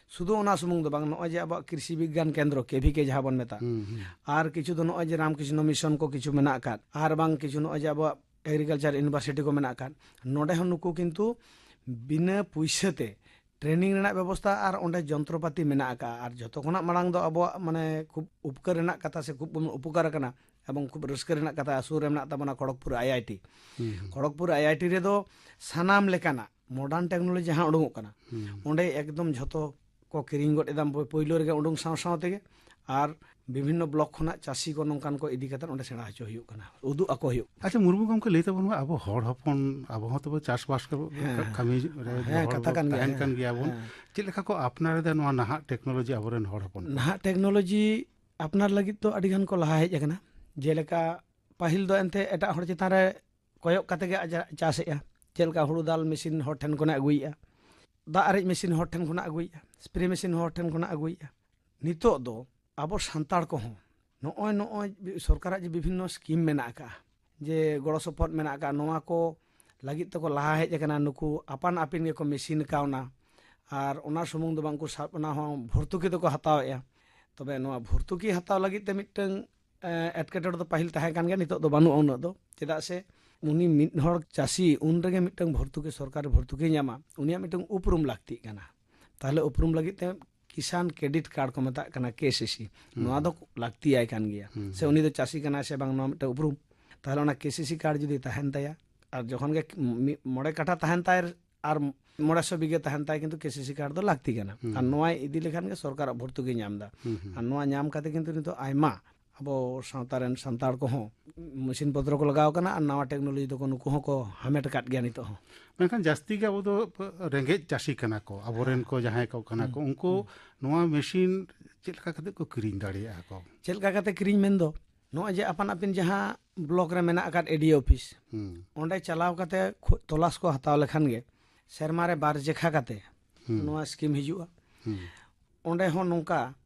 ᱥᱩᱫᱷᱩ ᱚᱱᱟ ᱥᱩᱢᱩᱝ ᱫᱚ ᱵᱟᱝ, ᱱᱚᱜᱼᱚᱭ ᱡᱮ ᱟᱵᱚᱣᱟᱜ ᱠᱨᱤᱥᱤ ᱵᱤᱜᱽᱜᱟᱱ ᱠᱮᱱᱫᱨᱚ, ᱠᱮ ᱵᱷᱤ ᱠᱮ ᱡᱟᱦᱟᱸ ᱵᱚᱱ ᱢᱮᱛᱟᱜ, ᱦᱩᱸ, ᱦᱩᱸ᱾ ᱟᱨ ᱠᱤᱪᱷᱩ ᱫᱚ ᱱᱚᱜᱼᱚᱭ ᱡᱮ ᱨᱟᱢᱠᱨᱤᱥᱱᱚ ᱢᱤᱥᱚᱱ ᱠᱚ ᱠᱤᱪᱷᱩ ᱢᱮᱱᱟᱜ ᱟᱠᱟᱫ, ᱟᱨ ᱵᱟᱝ ᱠᱤᱪᱷᱩ ᱱᱚᱜᱼᱚᱭ ᱡᱮ ᱟᱵᱚᱣᱟᱜ ᱮᱜᱽᱨᱤᱠᱟᱞᱪᱟᱨ ᱤᱭᱩᱱᱤᱵᱷᱟᱨᱥᱤᱴᱤ ᱠᱚ ᱢᱮᱱᱟᱜ ᱟᱠᱟᱫ, ᱱᱚᱰᱮ ᱦᱚᱸ ᱱᱩᱠᱩ ᱠᱤᱱᱛᱩ ᱵᱤᱱᱟᱹ ᱯᱩᱭᱥᱟᱹ ᱛᱮ ᱴᱨᱮᱱᱤᱝ ᱨᱮᱱᱟᱜ ᱵᱮᱵᱚᱥᱛᱷᱟ ᱟᱨ ᱚᱸᱰᱮ ᱡᱚᱱᱛᱨᱚᱯᱟᱛᱤ ᱢᱮᱱᱟᱜ ᱟᱠᱟᱫᱼᱟ᱾ ᱟᱨ ᱡᱚᱛᱚ ᱠᱷᱚᱱᱟᱜ ᱢᱟᱲᱟᱝ ᱫᱚ ᱟᱵᱚᱣᱟᱜ ᱢᱟᱱᱮ ᱠᱷᱩᱵ ᱩᱯᱠᱟᱹᱨ ᱨᱮᱱᱟᱜ ᱠᱟᱛᱷᱟ ᱥᱮ ᱠᱷᱩᱵ ᱵᱚᱱ ᱩᱯᱚᱠᱟᱨ ᱟᱠᱟᱱᱟ, ᱮᱵᱚᱝ ᱠᱷᱩᱵ ᱨᱟᱹᱥᱠᱟᱹ ᱨᱮᱱᱟᱜ ᱠᱟᱛᱷᱟ, ᱥᱩᱨ ᱨᱮ ᱢᱮᱱᱟᱜ ᱛᱟᱵᱚᱱᱟ ᱠᱷᱚᱲᱚᱜᱽᱯᱩᱨ ᱟᱭ ᱟᱭ ᱴᱤ᱾ ᱦᱩᱸ, ᱦᱩᱸ᱾ ᱠᱷᱚᱲᱚᱜᱽᱯᱩᱨ ᱟᱭ ᱟᱭ ᱴᱤ ᱨᱮᱫᱚ ᱥᱟᱱᱟᱢ ᱞᱮᱠᱟᱱᱟᱜ ᱢᱚᱰᱟᱨᱱ ᱴᱮᱠᱱᱳᱞᱚᱡᱤ ᱡᱟᱦᱟᱸ ᱩᱰᱩᱝᱚᱜ ᱠᱟᱱᱟ, ᱦᱩᱸ᱾ ᱚᱸᱰᱮ ᱮᱠᱫᱚᱢ ᱡᱷᱚᱛᱚ ᱠᱚ ᱠᱤᱨᱤᱧ ᱜᱚᱫ ᱮᱫᱟ ᱯᱳᱭᱞᱳ ᱨᱮᱜᱮ ᱩᱰᱩᱝ ᱥᱟᱶ ᱥᱟᱶ ᱛᱮᱜᱮ᱾ ᱟᱨ ᱵᱤᱵᱷᱤᱱᱱᱚ ᱵᱞᱚᱠ ᱠᱷᱚᱱᱟᱜ ᱪᱟᱹᱥᱤ ᱠᱚ ᱱᱚᱝᱠᱟᱱ ᱠᱚ ᱤᱫᱤ ᱠᱟᱛᱮ ᱚᱸᱰᱮ ᱥᱮᱬᱟ ᱦᱚᱪᱚ ᱦᱩᱭᱩᱜ ᱠᱟᱱᱟ, ᱩᱫᱩᱜ ᱟᱠᱚ ᱦᱩᱭᱩᱜ ᱠᱟᱱᱟ᱾ ᱟᱪᱪᱷᱟ, ᱢᱩᱨᱢᱩ ᱜᱚᱢᱠᱮ, ᱞᱟᱹᱭ ᱛᱟᱵᱚᱱ ᱢᱮ, ᱟᱵᱚ ᱦᱚᱲ ᱦᱚᱯᱚᱱ, ᱟᱵᱚ ᱦᱚᱸ ᱛᱚᱵᱚ ᱪᱟᱥᱵᱟᱥ ᱠᱚ ᱦᱮᱸ᱾ ᱠᱟᱹᱢᱤ ᱨᱮ ᱦᱮᱸ, ᱦᱚᱲ ᱠᱟᱛᱷᱟ ᱠᱟᱱ ᱜᱮᱭᱟ᱾ ᱛᱟᱦᱮᱱ ᱦᱮᱸ, ᱠᱟᱱ ᱜᱮᱭᱟᱵᱚᱱ᱾ ᱦᱮᱸ᱾ ᱪᱮᱫ ᱞᱮᱠᱟ ᱠᱚ ᱟᱯᱱᱟᱨ ᱮᱫᱟ ᱱᱚᱣᱟ ᱱᱟᱦᱟᱜ ᱴᱮᱠᱱᱳᱞᱚᱡᱤ ᱟᱵᱚᱨᱮᱱ ᱦᱚᱲ ᱦᱚᱯᱚᱱ ᱠᱚ? ᱱᱟᱦᱟᱜ ᱴᱮᱠᱱᱳᱞᱚᱡᱤ ᱟᱯᱱᱟᱨ ᱞᱟᱹᱜᱤᱫ ᱫᱚ ᱟᱹᱰᱤ ᱜᱟᱱ ᱠᱚ ᱞᱟᱦᱟ ᱦᱮᱡ ᱟᱠᱟᱱᱟ᱾ ᱡᱮᱞᱮᱠᱟ ᱯᱟᱹᱦᱤᱞ ᱫᱚ ᱮᱱᱛᱮ ᱮᱴᱟᱜ ᱦᱚᱲ ᱪᱮᱛᱟᱱ ᱨᱮ ᱠᱚᱭᱚᱜ ᱠᱟᱛᱮ ᱜᱮ ᱟᱡᱟᱜ ᱪᱟᱥᱮᱜᱼᱟ᱾ ᱪᱮᱫ ᱞᱮᱠᱟ ᱦᱩᱲᱩ ᱫᱟᱞ ᱢᱮᱥᱤᱱ ᱦᱚᱲ ᱴᱷᱮᱱ ᱠᱷᱚᱱᱟᱜ ᱟᱹᱜᱩᱭᱮᱜᱼᱟ, ᱫᱟᱜ ᱟᱨᱮᱡ ᱢᱮᱥᱤᱱ ᱦᱚᱲ ᱴᱷᱮᱱ ᱠᱷᱚᱱᱟᱜ ᱟᱹᱜᱩᱭᱮᱜᱼᱟ, ᱥᱯᱨᱮ ᱢᱮᱥᱤᱱ ᱦᱚᱲ ᱴᱷᱮᱱ ᱠᱷᱚᱱᱟᱜ ᱟᱹᱜᱩᱭᱮᱜᱼᱟ᱾ ᱱᱤᱛᱚᱜ ᱫᱚ ᱟᱵᱚ ᱥᱟᱱᱛᱟᱲ ᱠᱚᱦᱚᱸ ᱱᱚᱜᱼᱚᱭ, ᱱᱚᱜᱼᱚᱭ ᱥᱚᱨᱠᱟᱨᱟᱜ ᱡᱮ ᱵᱤᱵᱷᱤᱱᱱᱚ ᱥᱠᱤᱢ ᱢᱮᱱᱟᱜ ᱟᱠᱟᱫᱼᱟ, ᱡᱮ ᱜᱚᱲᱚ ᱥᱚᱯᱚᱦᱚᱫ ᱢᱮᱱᱟᱜ ᱟᱠᱟᱫᱼᱟ, ᱱᱚᱣᱟ ᱠᱚ ᱞᱟᱹᱜᱤᱫ ᱛᱮᱠᱚ ᱞᱟᱦᱟ ᱦᱮᱡ ᱟᱠᱟᱱᱟ᱾ ᱱᱩᱠᱩ ᱟᱯᱟᱱ ᱟᱹᱯᱤᱱ ᱜᱮᱠᱚ ᱢᱮᱥᱤᱱ ᱠᱟᱣᱱᱟ᱾ ᱟᱨ ᱚᱱᱟ ᱥᱩᱢᱩᱝ ᱫᱚ ᱵᱟᱝ, ᱩᱱᱠᱩ ᱥᱟᱵ, ᱚᱱᱟ ᱦᱚᱸ ᱵᱷᱚᱨᱛᱩᱠᱤ ᱫᱚᱠᱚ ᱦᱟᱛᱟᱣᱮᱜᱼᱟ᱾ ᱛᱚᱵᱮ ᱱᱚᱣᱟ ᱵᱷᱚᱨᱛᱩᱠᱤ ᱦᱟᱛᱟᱣ ᱞᱟᱹᱜᱤᱫ ᱛᱮ ᱢᱤᱫᱴᱟᱝ, ᱮ, ᱮᱴᱠᱮᱴᱚᱬᱮ ᱫᱚ ᱯᱟᱹᱦᱤᱞ ᱛᱟᱦᱮᱸ ᱠᱟᱱ ᱜᱮᱭᱟ, ᱱᱤᱛᱚᱜ ᱫᱚ ᱵᱟᱹᱱᱩᱜᱼᱟ ᱩᱱᱟᱹᱜ ᱫᱚ᱾ ᱪᱮᱫᱟᱜ ᱥᱮ ᱩᱱᱤ ᱢᱤᱫ ᱦᱚᱲ ᱪᱟᱹᱥᱤ ᱩᱱ ᱨᱮᱜᱮ ᱢᱤᱫᱴᱟᱝ ᱵᱷᱚᱨᱛᱩᱠᱤ, ᱥᱚᱨᱠᱟᱨᱤ ᱵᱷᱚᱨᱛᱩᱠᱤ ᱧᱟᱢᱟ, ᱩᱱᱤᱭᱟᱜ ᱢᱤᱫᱴᱟᱝ ᱩᱯᱨᱩᱢ ᱞᱟᱹᱠᱛᱤᱜ ᱠᱟᱱᱟ᱾ ᱛᱟᱦᱚᱞᱮ ᱩᱯᱨᱩᱢ ᱞᱟᱹᱜᱤᱫ ᱛᱮ ᱠᱤᱥᱟᱱ ᱠᱨᱮᱰᱤᱴ ᱠᱟᱨᱰ ᱠᱚ ᱢᱮᱛᱟᱜ ᱠᱟᱱᱟ, ᱠᱮ ᱥᱤ ᱥᱤ, ᱦᱩᱸ᱾ ᱱᱚᱣᱟ ᱫᱚ ᱞᱟᱹᱠᱛᱤᱭᱟᱭ ᱠᱟᱱ ᱜᱮᱭᱟ᱾ ᱦᱩᱸ᱾ ᱥᱮ ᱩᱱᱤ ᱫᱚ ᱪᱟᱹᱥᱤ ᱠᱟᱱᱟᱭ ᱥᱮ ᱵᱟᱝ, ᱱᱚᱣᱟ ᱢᱤᱫᱴᱟᱝ ᱩᱯᱨᱩᱢ᱾ ᱛᱟᱦᱚᱞᱮ ᱚᱱᱟ ᱠᱮ ᱥᱤ ᱥᱤ ᱠᱟᱨᱰ ᱡᱩᱫᱤ ᱛᱟᱦᱮᱱ ᱛᱟᱭᱟ, ᱟᱨ ᱡᱚᱠᱷᱚᱱ ᱜᱮ ᱢᱤᱫ, ᱢᱚᱬᱮ ᱠᱟᱴᱷᱟ ᱛᱟᱦᱮᱱ ᱛᱟᱭ ᱟᱨ ᱢᱚᱬᱮ ᱥᱚ ᱵᱤᱜᱷᱟᱹ ᱛᱟᱦᱮᱱ ᱛᱟᱭ, ᱠᱤᱱᱛᱩ ᱠᱮᱥᱤᱥᱤ ᱠᱟᱨᱰ ᱫᱚ ᱞᱟᱹᱠᱛᱤ ᱠᱟᱱᱟ᱾ ᱦᱩᱸ᱾ ᱟᱨ ᱱᱚᱣᱟᱭ ᱤᱫᱤ ᱞᱮᱠᱷᱟᱱ ᱜᱮ ᱥᱚᱨᱠᱟᱨᱟᱜ ᱵᱷᱚᱨᱛᱩᱠᱤ ᱧᱟᱢ ᱮᱫᱟ᱾ ᱦᱩᱸ, ᱦᱩᱸ᱾ ᱟᱨ ᱱᱚᱣᱟ ᱧᱟᱢ ᱠᱟᱛᱮ ᱠᱤᱱᱛᱩ ᱱᱤᱛᱚᱜ ᱟᱭᱢᱟ ᱟᱵᱚ ᱥᱟᱶᱛᱟ ᱨᱮᱱ ᱥᱟᱱᱛᱟᱲ ᱠᱚᱦᱚᱸ ᱢᱮᱥᱤᱱ ᱯᱚᱛᱨᱚ ᱠᱚ ᱞᱟᱜᱟᱣ ᱠᱟᱱᱟ ᱟᱨ ᱱᱟᱣᱟ ᱴᱮᱠᱱᱳᱞᱚᱡᱤ ᱫᱚᱠᱚ ᱱᱩᱠᱩ ᱦᱚᱸᱠᱚ ᱦᱟᱢᱮᱴ ᱟᱠᱟᱫ ᱜᱮᱭᱟ ᱱᱤᱛᱚᱜ ᱦᱚᱸ᱾ ᱢᱮᱱᱠᱷᱟᱱ ᱡᱟᱹᱥᱛᱤ ᱜᱮ ᱟᱵᱚ ᱫᱚ ᱨᱮᱸᱜᱮᱡ ᱪᱟᱹᱥᱤ ᱠᱟᱱᱟ ᱠᱚ, ᱟᱵᱚᱨᱮᱱ ᱦᱮᱸ᱾ ᱠᱚ ᱡᱟᱦᱟᱸᱭ ᱠᱚ ᱠᱟᱱᱟ ᱦᱩᱸ, ᱠᱚ, ᱩᱱᱠᱩ ᱦᱩᱸ᱾ ᱱᱚᱣᱟ ᱢᱮᱥᱤᱱ ᱪᱮᱫ ᱞᱮᱠᱟ ᱠᱟᱛᱮ ᱠᱚ ᱠᱤᱨᱤᱧ ᱫᱟᱲᱮᱭᱟᱜᱼᱟ ᱠᱚ? ᱪᱮᱫ ᱞᱮᱠᱟ ᱠᱟᱛᱮ ᱠᱤᱨᱤᱧ ᱢᱮᱱᱫᱚ, ᱱᱚᱜᱼᱚᱭ ᱡᱮ ᱟᱯᱟᱱ ᱟᱹᱯᱤᱱ ᱡᱟᱦᱟᱸ ᱵᱞᱚᱠ ᱨᱮ ᱢᱮᱱᱟᱜ ᱟᱠᱟᱫ ᱮᱰᱤ ᱚᱯᱷᱤᱥ, ᱦᱩᱸ᱾ ᱚᱸᱰᱮ ᱪᱟᱞᱟᱣ ᱠᱟᱛᱮ ᱠᱷᱩ-, ᱛᱚᱞᱟᱥ ᱠᱚ ᱦᱟᱛᱟᱣ ᱞᱮᱠᱷᱟᱱ ᱜᱮ ᱥᱮᱨᱢᱟ ᱨᱮ ᱵᱟᱨ ᱡᱮᱠᱷᱟ ᱠᱟᱛᱮ ᱦᱩᱸ᱾ ᱱᱚᱣᱟ ᱥᱠᱤᱢ ᱦᱤᱡᱩᱜᱼᱟ᱾ ᱦᱩᱸ᱾ ᱚᱸᱰᱮ ᱦᱚᱸ ᱱᱚᱝᱠᱟ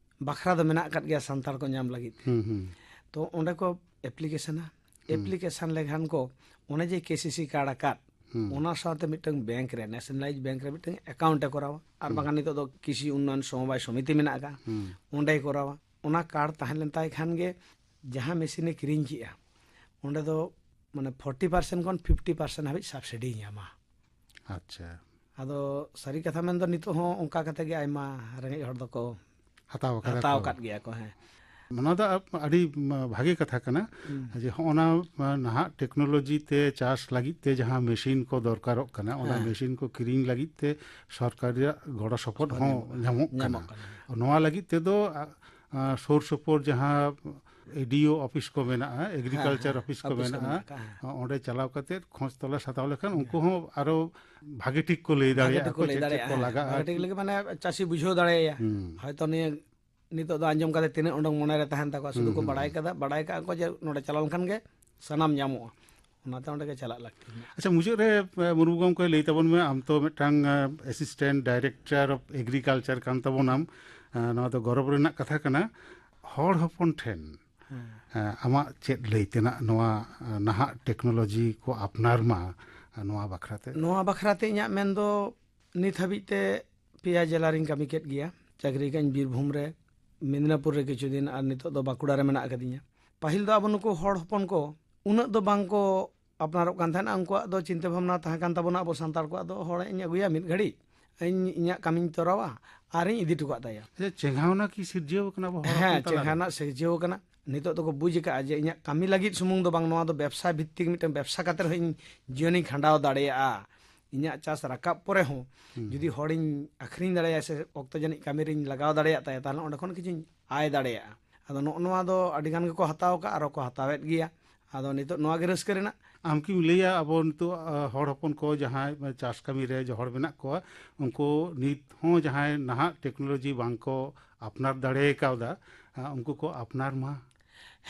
ᱵᱟᱠᱷᱨᱟ ᱫᱚ ᱢᱮᱱᱟᱜ ᱟᱠᱟᱫ ᱜᱮᱭᱟ ᱥᱟᱱᱛᱟᱲ ᱠᱚ ᱧᱟᱢ ᱞᱟᱹᱜᱤᱫ ᱛᱮ᱾ ᱦᱩᱸ, ᱦᱩᱸ᱾ ᱛᱚ ᱚᱸᱰᱮ ᱠᱚ ᱮᱯᱞᱤᱠᱮᱥᱚᱱᱟ᱾ ᱦᱩᱸ᱾ ᱮᱯᱞᱤᱠᱮᱥᱚᱱ ᱞᱮᱠᱷᱟᱱ ᱠᱚ ᱚᱱᱮ ᱡᱮ ᱠᱮᱥᱤᱥᱤ ᱠᱟᱨᱰ ᱟᱠᱟᱫ, ᱦᱩᱸ᱾ ᱚᱱᱟ ᱥᱟᱶᱛᱮ ᱢᱤᱫᱴᱟᱝ ᱵᱮᱝᱠ ᱨᱮ, ᱱᱮᱥᱱᱟᱞᱟᱭᱤᱡᱽ ᱵᱮᱝᱠ ᱨᱮ ᱢᱤᱫᱴᱟᱝ ᱮᱠᱟᱣᱩᱱᱴ ᱮ ᱠᱚᱨᱟᱣᱟ᱾ ᱟᱨ ᱦᱩᱸ᱾ ᱵᱟᱝᱠᱷᱟᱱ ᱱᱤᱛᱚᱜ ᱫᱚ ᱠᱨᱤᱥᱤ ᱩᱱᱱᱚᱭᱚᱱ ᱥᱚᱢᱚᱵᱟᱭ ᱥᱚᱢᱤᱛᱤ ᱢᱮᱱᱟᱜ ᱟᱠᱟᱫ, ᱦᱩᱸ᱾ ᱚᱸᱰᱮᱭ ᱠᱚᱨᱟᱣᱟ᱾ ᱚᱱᱟ ᱠᱟᱨᱰ ᱛᱟᱦᱮᱸ ᱞᱮᱱ ᱛᱟᱭ ᱠᱷᱟᱱ ᱜᱮ ᱡᱟᱦᱟᱸ ᱢᱮᱥᱤᱱᱮ ᱠᱤᱨᱤᱧ ᱠᱮᱜᱼᱟ, ᱚᱸᱰᱮ ᱫᱚ ᱢᱟᱱᱮ ᱯᱷᱳᱨᱴᱤ ᱯᱟᱨᱥᱮᱱᱴ ᱠᱷᱚᱱ ᱯᱷᱤᱯᱴᱤ ᱯᱟᱨᱥᱮᱱᱴ ᱦᱟᱹᱵᱤᱡ ᱥᱟᱵᱥᱤᱰᱤᱭ ᱧᱟᱢᱟ᱾ ᱟᱪᱪᱷᱟ᱾ ᱟᱫᱚ ᱥᱟᱹᱨᱤ ᱠᱟᱛᱷᱟ ᱢᱮᱱᱫᱚ ᱱᱤᱛᱚᱜ ᱦᱚᱸ ᱚᱱᱠᱟ ᱠᱟᱛᱮ ᱜᱮ ᱟᱭᱢᱟ ᱨᱮᱸᱜᱮᱡ ᱦᱚᱲ ᱫᱚᱠᱚ ᱦᱟᱛᱟᱣ ᱟᱠᱟᱫᱟ ᱦᱟᱛᱟᱣ ᱠᱚ᱾ ᱟᱠᱟᱫ ᱜᱮᱭᱟ ᱠᱚ, ᱦᱮᱸ᱾ ᱚᱱᱟ ᱫᱚ ᱟᱹᱰᱤ ᱵᱷᱟᱜᱮ ᱠᱟᱛᱷᱟ ᱠᱟᱱᱟ᱾ ᱦᱩᱸ᱾ ᱡᱮ ᱦᱚᱸᱜᱼᱚ ᱱᱟ ᱱᱟᱦᱟᱜ ᱴᱮᱠᱱᱳᱞᱚᱡᱤ ᱛᱮ ᱪᱟᱥ ᱞᱟᱹᱜᱤᱫ ᱛᱮ ᱡᱟᱦᱟᱸ ᱢᱮᱥᱤᱱ ᱠᱚ ᱫᱚᱨᱠᱟᱨᱚᱜ ᱠᱟᱱᱟ, ᱚᱱᱟ ᱦᱮᱸ᱾ ᱢᱮᱥᱤᱱ ᱠᱚ ᱠᱤᱨᱤᱧ ᱞᱟᱹᱜᱤᱫ ᱛᱮ ᱥᱚᱨᱠᱟᱨ ᱨᱮᱭᱟᱜ ᱜᱚᱲᱚ ᱥᱚᱯᱚᱦᱚᱫ ᱦᱚᱸ ᱧᱟᱢᱚᱜ ᱠᱟᱱᱟ᱾ ᱧᱟᱢᱚᱜ ᱠᱟᱱᱟ᱾ ᱱᱚᱣᱟ ᱞᱟᱹᱜᱤᱫ ᱛᱮᱫᱚ, ᱟ, ᱟ, ᱥᱩᱨ ᱥᱩᱯᱩᱨ ᱡᱟᱦᱟᱸ ᱮᱰᱤᱳ ᱚᱯᱷᱤᱥ ᱠᱚ ᱢᱮᱱᱟᱜᱼᱟ, ᱮᱜᱽᱨᱤᱠᱟᱞᱪᱟᱨ ᱦᱮᱸ, ᱚᱯᱷᱤᱥ ᱠᱚ ᱚᱯᱷᱤᱥ ᱠᱚ ᱢᱮᱱᱟᱜᱼᱟ, ᱢᱮᱱᱟᱜ ᱟᱠᱟᱫᱼᱟ, ᱦᱮᱸ᱾ ᱚᱸᱰᱮ ᱪᱟᱞᱟᱣ ᱠᱟᱛᱮ ᱠᱷᱚᱡᱽ ᱛᱚᱞᱟᱥ ᱦᱟᱛᱟᱣ ᱞᱮᱠᱷᱟᱱ ᱩᱱᱠᱩ ᱦᱮᱸ᱾ ᱦᱚᱸ ᱟᱨᱚ ᱵᱷᱟᱜᱮ ᱴᱷᱤᱠ ᱠᱚ ᱞᱟᱹᱭ ᱵᱷᱟᱜᱮ ᱫᱟᱲᱮᱭᱟᱜᱼᱟ ᱴᱷᱤᱠ ᱠᱚ ᱠᱚ ᱞᱟᱹᱭ ᱪᱮᱫ ᱪᱮᱫ ᱫᱟᱲᱮᱭᱟᱜᱼᱟ, ᱠᱚ ᱦᱮᱸ᱾ ᱞᱟᱜᱟᱜᱼᱟ᱾ ᱵᱷᱟᱜᱮ ᱴᱷᱤᱠ ᱞᱟᱹᱜᱤᱫ ᱢᱟᱱᱮ ᱪᱟᱹᱥᱤ ᱵᱩᱡᱷᱟᱹᱣ ᱫᱟᱲᱮᱭᱟᱭᱟ᱾ ᱦᱩᱸ᱾ ᱦᱚᱭᱛᱚ ᱱᱤᱭᱟᱹ ᱱᱤᱛᱚᱜ ᱫᱚ ᱟᱸᱡᱚᱢ ᱠᱟᱛᱮ ᱛᱤᱱᱟᱹᱜ ᱩᱰᱩᱝ ᱢᱚᱱᱮᱨᱮ ᱛᱟᱦᱮᱱ ᱛᱟᱠᱚᱣᱟ, ᱥᱩᱫᱷᱩ ᱦᱩᱸ, ᱠᱚ ᱦᱩᱸ, ᱵᱟᱲᱟᱭ ᱦᱩᱸ᱾ ᱠᱟᱫᱟ, ᱵᱟᱲᱟᱭ ᱠᱟᱜᱼᱟ ᱠᱚ ᱡᱮ ᱱᱚᱰᱮ ᱪᱟᱞᱟᱣ ᱞᱮᱱᱠᱷᱟᱱ ᱜᱮ ᱥᱟᱱᱟᱢ ᱧᱟᱢᱚᱜᱼᱟ, ᱚᱱᱟᱛᱮ ᱚᱸᱰᱮ ᱜᱮ ᱪᱟᱞᱟᱜ ᱞᱟᱹᱠᱛᱤ ᱢᱮᱱᱟᱜᱼᱟ᱾ ᱟᱪᱪᱷᱟ, ᱢᱩᱪᱟᱹᱫ ᱨᱮ, ᱮ, ᱢᱩᱨᱢᱩ ᱜᱚᱢᱠᱮ, ᱞᱟᱹᱭ ᱛᱟᱵᱚᱱ ᱢᱮ, ᱟᱢ ᱛᱚ ᱢᱤᱫᱴᱟᱝ, ᱮ, ᱮᱥᱤᱥᱴᱮᱱᱴ ᱰᱟᱭᱨᱮᱠᱴᱚᱨ ᱚᱯᱷ ᱮᱜᱽᱨᱤᱠᱟᱞᱪᱟᱨ ᱠᱟᱱ ᱛᱟᱵᱚᱱᱟᱢ, ᱮ, ᱱᱚᱣᱟ ᱫᱚ ᱜᱚᱨᱚᱵᱽ ᱨᱮᱱᱟᱜ ᱠᱟᱛᱷᱟ ᱠᱟᱱᱟ᱾ ᱦᱚᱲ ᱦᱚᱯᱚᱱ ᱴᱷᱮᱱ, ᱦᱮᱸ᱾ ᱮ, ᱟᱢᱟᱜ ᱪᱮᱫ ᱞᱟᱹᱭ ᱛᱮᱱᱟᱜ ᱱᱚᱣᱟ, ᱮ, ᱱᱟᱦᱟᱜ ᱴᱮᱠᱱᱳᱞᱚᱡᱤ ᱠᱚ ᱟᱯᱱᱟᱨ ᱢᱟ, ᱮ, ᱱᱚᱣᱟ ᱵᱟᱠᱷᱨᱟ ᱛᱮ? ᱱᱚᱣᱟ ᱵᱟᱠᱷᱨᱟ ᱛᱮ ᱤᱧᱟᱹᱜ ᱢᱮᱱ ᱫᱚ, ᱱᱤᱛ ᱦᱟᱹᱵᱤᱡ ᱛᱮ ᱯᱮᱭᱟ ᱡᱮᱞᱟ ᱨᱤᱧ ᱠᱟᱹᱢᱤ ᱠᱮᱫ ᱜᱮᱭᱟ᱾ ᱪᱟᱹᱠᱨᱤ ᱠᱟᱜ ᱟᱹᱧ ᱵᱤᱨᱵᱷᱩᱢ ᱨᱮ, ᱢᱮᱫᱽᱱᱟᱯᱩᱨ ᱨᱮ ᱠᱤᱪᱷᱩ ᱫᱤᱱ, ᱟᱨ ᱱᱤᱛᱚᱜ ᱫᱚ ᱵᱟᱸᱠᱩᱲᱟ ᱨᱮ ᱢᱮᱱᱟᱜ ᱟᱠᱟᱫᱤᱧᱟ᱾ ᱯᱟᱹᱦᱤᱞ ᱫᱚ ᱟᱵᱚ ᱱᱩᱠᱩ ᱦᱚᱲ ᱦᱚᱯᱚᱱ ᱠᱚ ᱩᱱᱟᱹᱜ ᱫᱚ ᱵᱟᱝ ᱠᱚ ᱟᱯᱱᱟᱨᱚᱜ ᱠᱟᱱ ᱛᱟᱦᱮᱱᱟ᱾ ᱩᱱᱠᱩᱣᱟᱜ ᱫᱚ ᱪᱤᱱᱛᱟᱹ ᱵᱷᱟᱵᱽᱱᱟ ᱛᱟᱦᱮᱸ ᱠᱟᱱ ᱛᱟᱵᱚᱱᱟ, ᱟᱵᱚ ᱥᱟᱱᱛᱟᱲ ᱠᱚᱣᱟᱜ ᱫᱚ, "ᱦᱚᱲ ᱤᱧ ᱟᱹᱜᱩᱭᱟ ᱢᱤᱫ ᱜᱷᱟᱹᱲᱤᱡ, ᱤᱧ ᱤᱧᱟᱹᱜ ᱠᱟᱹᱢᱤᱧ ᱛᱚᱨᱟᱣᱟ ᱟᱨᱤᱧ ᱤᱫᱤ ᱦᱚᱴᱚ ᱠᱟᱜ ᱛᱟᱭᱟ᱾" ᱟᱪᱪᱷᱟ, ᱪᱮᱸᱜᱷᱟᱣᱱᱟ ᱠᱤ ᱥᱤᱨᱡᱟᱹᱣ ᱟᱠᱟᱱᱟ ᱟᱵᱚ ᱦᱚᱲ ᱦᱮᱸ, ᱦᱚᱯᱚᱱ ᱛᱟᱞᱟᱨᱮ? ᱪᱮᱸᱜᱷᱟᱣᱱᱟ ᱥᱤᱨᱡᱟᱹᱣ ᱟᱠᱟᱱᱟ᱾ ᱱᱤᱛᱚᱜ ᱫᱚᱠᱚ ᱵᱩᱡᱽ ᱟᱠᱟᱫᱼᱟ ᱡᱮ ᱤᱧᱟᱹᱜ ᱠᱟᱹᱢᱤ ᱞᱟᱹᱜᱤᱫ ᱥᱩᱢᱩᱝ ᱫᱚ ᱵᱟᱝ, ᱱᱚᱣᱟ ᱫᱚ ᱵᱮᱵᱽᱥᱟ ᱵᱷᱤᱛᱛᱤᱠ ᱢᱤᱫᱴᱟᱝ ᱵᱮᱵᱽᱥᱟ ᱠᱟᱛᱮ ᱨᱮᱦᱚᱸ ᱤᱧ ᱡᱤᱭᱚᱱᱤᱧ ᱠᱷᱟᱸᱰᱟᱣ ᱫᱟᱲᱮᱭᱟᱜᱼᱟ᱾ ᱤᱧᱟᱹᱜ ᱪᱟᱥ ᱨᱟᱠᱟᱵ ᱯᱚᱨᱮ ᱦᱚᱸ ᱦᱩᱸ᱾ ᱡᱩᱫᱤ ᱦᱚᱲᱤᱧ ᱟᱹᱠᱷᱨᱤᱧ ᱫᱟᱲᱮᱭᱟᱭᱟ ᱥᱮ ᱚᱠᱛᱚ ᱡᱟᱹᱱᱤᱡ ᱠᱟᱹᱢᱤ ᱨᱤᱧ ᱞᱟᱜᱟᱣ ᱫᱟᱲᱮᱭᱟᱜ ᱛᱟᱭᱟ, ᱛᱟᱦᱚᱞᱮ ᱚᱸᱰᱮ ᱠᱷᱚᱱ ᱠᱤᱪᱷᱩᱧ ᱟᱭ ᱫᱟᱲᱮᱭᱟᱜᱼᱟ᱾ ᱟᱫᱚ ᱱᱚᱜᱼᱚ ᱱᱚᱣᱟ ᱫᱚ ᱟᱹᱰᱤ ᱜᱟᱱ ᱜᱮᱠᱚ ᱦᱟᱛᱟᱣ ᱟᱠᱟᱫ, ᱟᱨᱚ ᱠᱚ ᱦᱟᱛᱟᱣᱮᱫ ᱜᱮᱭᱟ᱾ ᱟᱫᱚ ᱱᱤᱛᱚᱜ ᱱᱚᱣᱟ ᱜᱮ ᱨᱟᱹᱥᱠᱟᱹ ᱨᱮᱱᱟᱜ᱾ ᱟᱢ ᱠᱤᱢ ᱞᱟᱹᱭᱟ, ᱟᱵᱚ ᱱᱤᱛᱚᱜ, ᱟ, ᱦᱚᱲ ᱦᱚᱯᱚᱱ ᱠᱚ ᱡᱟᱦᱟᱸᱭ ᱪᱟᱥ ᱠᱟᱹᱢᱤ ᱨᱮ ᱡᱚᱦᱚᱲ ᱢᱮᱱᱟᱜ ᱠᱚᱣᱟ, ᱩᱱᱠᱩ ᱱᱤᱛ ᱦᱚᱸ ᱡᱟᱦᱟᱸᱭ ᱱᱟᱦᱟᱜ ᱴᱮᱠᱱᱳᱞᱚᱡᱤ ᱵᱟᱝ ᱠᱚ ᱟᱯᱱᱟᱨ ᱫᱟᱲᱮ ᱠᱟᱣᱫᱟ, ᱟ, ᱩᱱᱠᱩ ᱠᱚ ᱟᱯᱱᱟᱨ ᱢᱟ?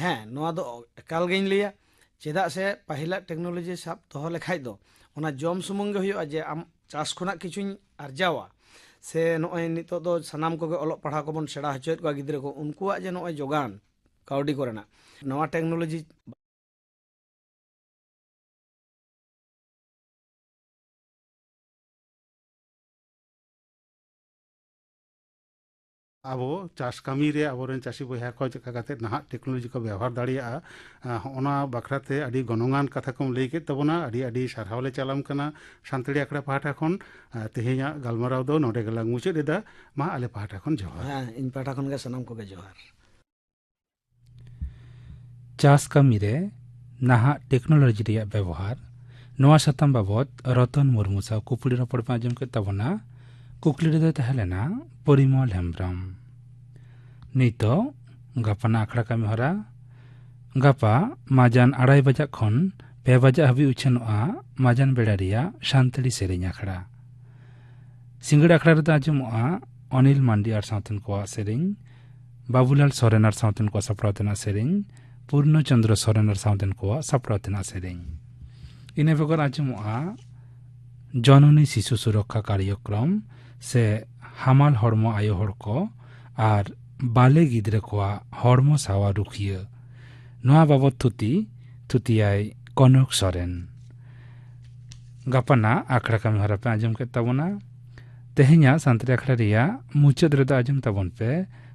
ᱦᱮᱸ, ᱱᱚᱣᱟ ᱫᱚ ᱮᱠᱟᱞ ᱜᱤᱧ ᱞᱟᱹᱭᱟ᱾ ᱪᱮᱫᱟᱜ ᱥᱮ ᱯᱟᱹᱦᱤᱞᱟᱜ ᱴᱮᱠᱱᱳᱞᱚᱡᱤ ᱥᱟᱵ ᱫᱚᱦᱚ ᱞᱮᱠᱷᱟᱡ ᱫᱚ ᱚᱱᱟ ᱡᱚᱢ ᱥᱩᱢᱩᱝ ᱜᱮ ᱦᱩᱭᱩᱜᱼᱟ, ᱡᱮ ᱟᱢ ᱪᱟᱥ ᱠᱷᱚᱱᱟᱜ ᱠᱤᱪᱷᱩᱧ ᱟᱨᱡᱟᱣᱟ, ᱥᱮ ᱱᱚᱜᱼᱚᱭ ᱱᱤᱛᱚᱜ ᱫᱚ ᱥᱟᱱᱟᱢ ᱠᱚᱜᱮ ᱚᱞᱚᱜ ᱯᱟᱲᱦᱟᱣ ᱠᱚᱵᱚᱱ ᱥᱮᱬᱟ ᱦᱚᱪᱚᱭᱮᱫ ᱠᱚᱣᱟ ᱜᱤᱫᱽᱨᱟᱹ ᱠᱚ, ᱩᱱᱠᱩᱣᱟᱜ ᱡᱮ ᱱᱚᱜᱼᱚᱭ ᱡᱚᱜᱟᱱ ᱠᱟᱹᱣᱰᱤ ᱠᱚᱨᱮᱱᱟᱜ, ᱱᱚᱣᱟ ᱴᱮᱠᱱᱳᱞᱚᱡᱤ ᱟᱵᱚ ᱪᱟᱥ ᱠᱟᱹᱢᱤ ᱨᱮ ᱟᱵᱚᱨᱮᱱ ᱪᱟᱹᱥᱤ ᱵᱚᱭᱦᱟ ᱠᱚ ᱪᱮᱫ ᱞᱮᱠᱟ ᱠᱟᱛᱮ ᱱᱟᱦᱟᱜ ᱴᱮᱠᱱᱳᱞᱚᱡᱤ ᱠᱚ ᱵᱮᱣᱦᱟᱨ ᱫᱟᱲᱮᱭᱟᱜᱼᱟ, ᱟ, ᱦᱚᱸᱜᱼᱚ ᱱᱟ ᱵᱟᱠᱷᱨᱟ ᱛᱮ ᱟᱹᱰᱤ ᱜᱚᱱᱚᱝᱟᱱ ᱠᱟᱛᱷᱟ ᱠᱚᱢ ᱞᱟᱹᱭ ᱠᱮᱫ ᱛᱟᱵᱚᱱᱟ᱾ ᱟᱹᱰᱤ ᱟᱹᱰᱤ ᱥᱟᱨᱦᱟᱣ ᱞᱮ ᱪᱟᱞᱟᱢ ᱠᱟᱱᱟ ᱥᱟᱱᱛᱟᱲᱤ ᱟᱠᱷᱲᱟ ᱯᱟᱦᱴᱟ ᱠᱷᱚᱱ᱾ ᱟ, ᱛᱮᱦᱮᱧᱟᱜ ᱜᱟᱞᱢᱟᱨᱟᱣ ᱫᱚ ᱱᱚᱰᱮ ᱜᱮᱞᱟᱝ ᱢᱩᱪᱟᱹᱫ ᱮᱫᱟ᱾ ᱢᱟ ᱟᱞᱮ ᱯᱟᱦᱴᱟ ᱠᱷᱚᱱ ᱡᱚᱦᱟᱨ᱾ ᱦᱮᱸ, ᱤᱧ ᱯᱟᱦᱴᱟ ᱠᱷᱚᱱ ᱜᱮ ᱥᱟᱱᱟᱢ ᱠᱚᱜᱮ ᱡᱚᱦᱟᱨ᱾ ᱪᱟᱥ ᱠᱟᱹᱢᱤ ᱨᱮ ᱱᱟᱦᱟᱜ ᱴᱮᱠᱱᱳᱞᱚᱡᱤ ᱨᱮᱭᱟᱜ ᱵᱮᱵᱚᱦᱟᱨ, ᱱᱚᱣᱟ ᱥᱟᱛᱟᱢ ᱵᱟᱵᱚᱛ ᱨᱚᱛᱚᱱ ᱢᱩᱨᱢᱩ ᱥᱟᱶ ᱠᱩᱯᱞᱤ ᱨᱚᱯᱚᱲ ᱯᱮ ᱟᱸᱡᱚᱢ ᱠᱮᱫ ᱛᱟᱵᱚᱱᱟ᱾ ᱠᱩᱠᱞᱤ ᱨᱮᱫᱚᱭ ᱛᱟᱦᱮᱸ ᱞᱮᱱᱟ ᱯᱚᱨᱤᱢᱚᱞ ᱦᱮᱢᱵᱨᱚᱢ᱾ ᱱᱤᱛᱚᱜ ᱜᱟᱯᱟᱱᱟᱜ ᱟᱠᱷᱲᱟ ᱠᱟᱹᱢᱤ ᱦᱚᱨᱟ᱾ ᱜᱟᱯᱟ ᱢᱟᱡᱟᱱ ᱟᱲᱟᱭ ᱵᱟᱡᱟᱜ ᱠᱷᱚᱱ ᱯᱮ ᱵᱟᱡᱟᱜ ᱦᱟᱹᱵᱤᱡ ᱩᱪᱷᱟᱹᱱᱚᱜᱼᱟ ᱢᱟᱡᱟᱱ ᱵᱮᱲᱟ ᱨᱮᱭᱟᱜ ᱥᱟᱱᱛᱟᱲᱤ ᱥᱮᱨᱮᱧ ᱟᱠᱷᱲᱟ᱾ ᱥᱤᱸᱜᱟᱹᱲ ᱟᱠᱷᱲᱟ ᱨᱮᱫᱚ ᱟᱸᱡᱚᱢᱚᱜᱼᱟ ᱚᱱᱤᱞ ᱢᱟᱱᱰᱤ ᱟᱨ ᱥᱟᱶᱛᱮᱱ ᱠᱚᱣᱟᱜ ᱥᱮᱨᱮᱧ, ᱵᱟᱵᱩᱞᱟᱞ ᱥᱚᱨᱮᱱ ᱟᱨ ᱥᱟᱶᱛᱮᱱ ᱠᱚᱣᱟᱜ ᱥᱟᱯᱲᱟᱣ ᱛᱮᱱᱟᱜ ᱥᱮᱨᱮᱧ, ᱯᱩᱨᱱᱚ ᱪᱚᱱᱫᱨᱚ ᱥᱚᱨᱮᱱ ᱟᱨ ᱥᱟᱶᱛᱮᱱ ᱠᱚᱣᱟᱜ ᱥᱟᱯᱲᱟᱣ ᱛᱮᱱᱟᱜ ᱥᱮᱨᱮᱧ᱾ ᱤᱱᱟᱹ ᱵᱮᱜᱚᱨ ᱟᱸᱡᱚᱢᱚᱜᱼᱟ ᱡᱚᱱᱚᱱᱤ ᱥᱤᱥᱩ ᱥᱩᱨᱚᱠᱠᱷᱟ ᱠᱟᱨᱭᱚᱠᱨᱚᱢ ᱥᱮ ᱦᱟᱢᱟᱞ ᱦᱚᱲᱢᱚ ᱟᱭᱳ ᱦᱚᱲ ᱠᱚ ᱟᱨ ᱵᱟᱞᱮ ᱜᱤᱫᱽᱨᱟᱹ ᱠᱚᱣᱟᱜ ᱦᱚᱲᱢᱚ ᱥᱟᱶᱟᱨ ᱨᱩᱠᱷᱤᱭᱟᱹ᱾ ᱱᱚᱣᱟ ᱵᱟᱵᱚᱛ ᱛᱷᱩᱛᱤ, ᱛᱷᱩᱛᱤᱭᱟᱭ ᱠᱚᱱᱚᱠ ᱥᱚᱨᱮᱱ᱾ ᱜᱟᱯᱟᱱᱟᱜ ᱟᱠᱷᱲᱟ ᱠᱟᱹᱢᱤ ᱦᱚᱨᱟ ᱯᱮ ᱟᱸᱡᱚᱢ ᱠᱮᱫ ᱛᱟᱵᱚᱱᱟ᱾ ᱛᱮᱦᱮᱧᱟᱜ ᱥᱟᱱᱛᱟᱲᱤ ᱟᱠᱷᱲᱟ ᱨᱮᱭᱟᱜ ᱢᱩᱪᱟᱹᱫ ᱨᱮᱫᱚ ᱟᱸᱡᱚᱢ ᱛᱟᱵᱚᱱ ᱯᱮ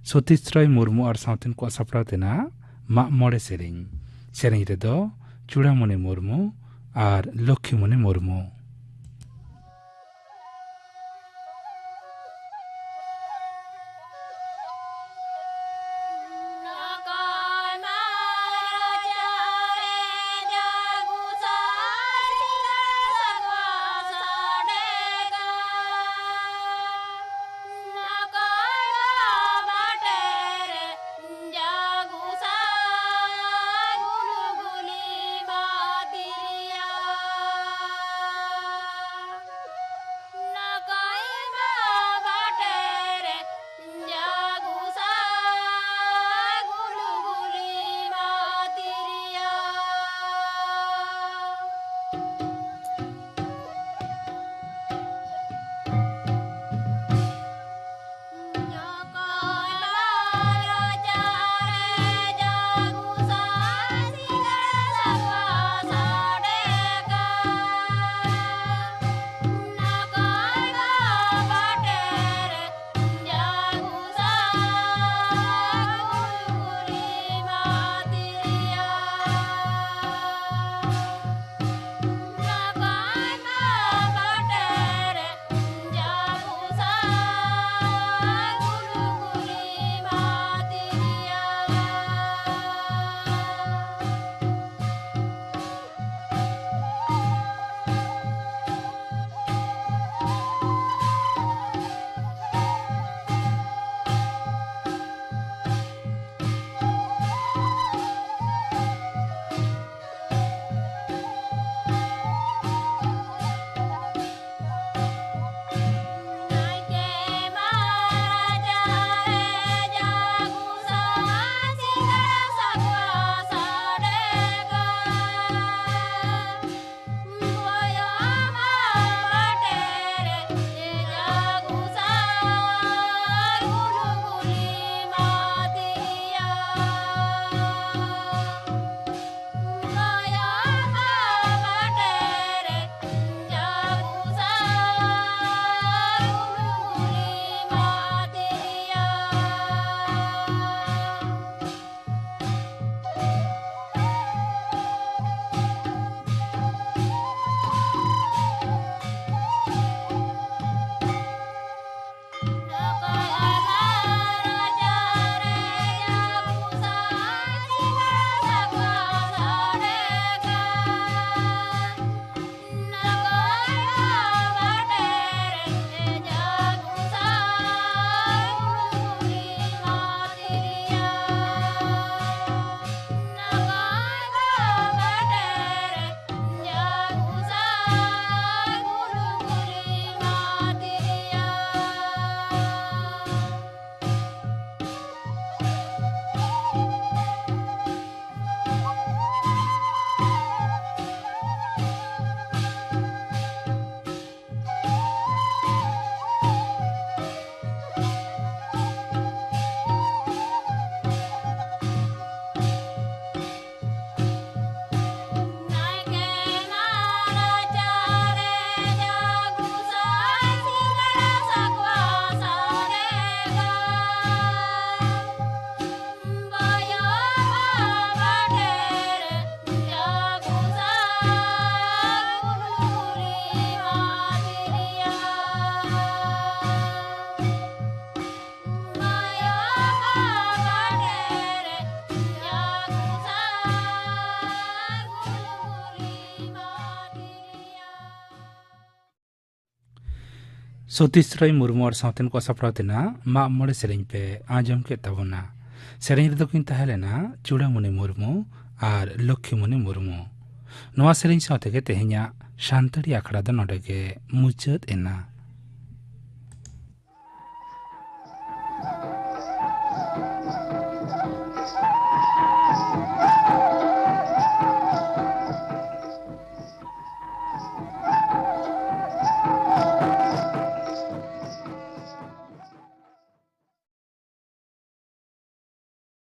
ᱥᱚᱛᱤᱥ ᱨᱚᱭ ᱢᱩᱨᱢᱩ ᱟᱨ ᱥᱟᱶᱛᱮᱱ ᱠᱚᱣᱟᱜ ᱥᱟᱯᱲᱟᱣ ᱛᱮᱱᱟᱜ ᱢᱟᱜ ᱢᱚᱬᱮ ᱥᱮᱨᱮᱧ᱾ ᱥᱮᱨᱮᱧ ᱨᱮᱫᱚ ᱪᱩᱲᱟᱢᱚᱱᱤ ᱢᱩᱨᱢᱩ ᱟᱨ ᱞᱚᱠᱠᱷᱤᱢᱚᱱᱤ ᱢᱩᱨᱢᱩ᱾ ᱥᱚᱛᱤᱥ ᱨᱟᱭ ᱢᱩᱨᱢᱩ ᱟᱨ ᱥᱟᱶᱛᱮᱱ ᱠᱚ ᱥᱟᱯᱲᱟᱣ ᱛᱮᱱᱟᱜ ᱢᱟᱜ ᱢᱚᱬᱮ ᱥᱮᱨᱮᱧ ᱯᱮ ᱟᱸᱡᱚᱢ ᱠᱮᱫ ᱛᱟᱵᱚᱱᱟ᱾ ᱥᱮᱨᱮᱧ ᱨᱮᱫᱚ ᱠᱤᱱ ᱛᱟᱦᱮᱸ ᱞᱮᱱᱟ ᱪᱩᱲᱟᱢᱩᱱᱤ ᱢᱩᱨᱢᱩ ᱟᱨ ᱞᱚᱠᱠᱷᱤᱢᱩᱱᱤ ᱢᱩᱨᱢᱩ᱾ ᱱᱚᱣᱟ ᱥᱮᱨᱮᱧ ᱥᱟᱶ ᱛᱮᱜᱮ ᱛᱮᱦᱮᱧᱟᱜ ᱥᱟᱱᱛᱟᱲᱤ ᱟᱠᱷᱲᱟ ᱫᱚ ᱱᱚᱰᱮ ᱜᱮ ᱢᱩᱪᱟᱹᱫ ᱮᱱᱟ᱾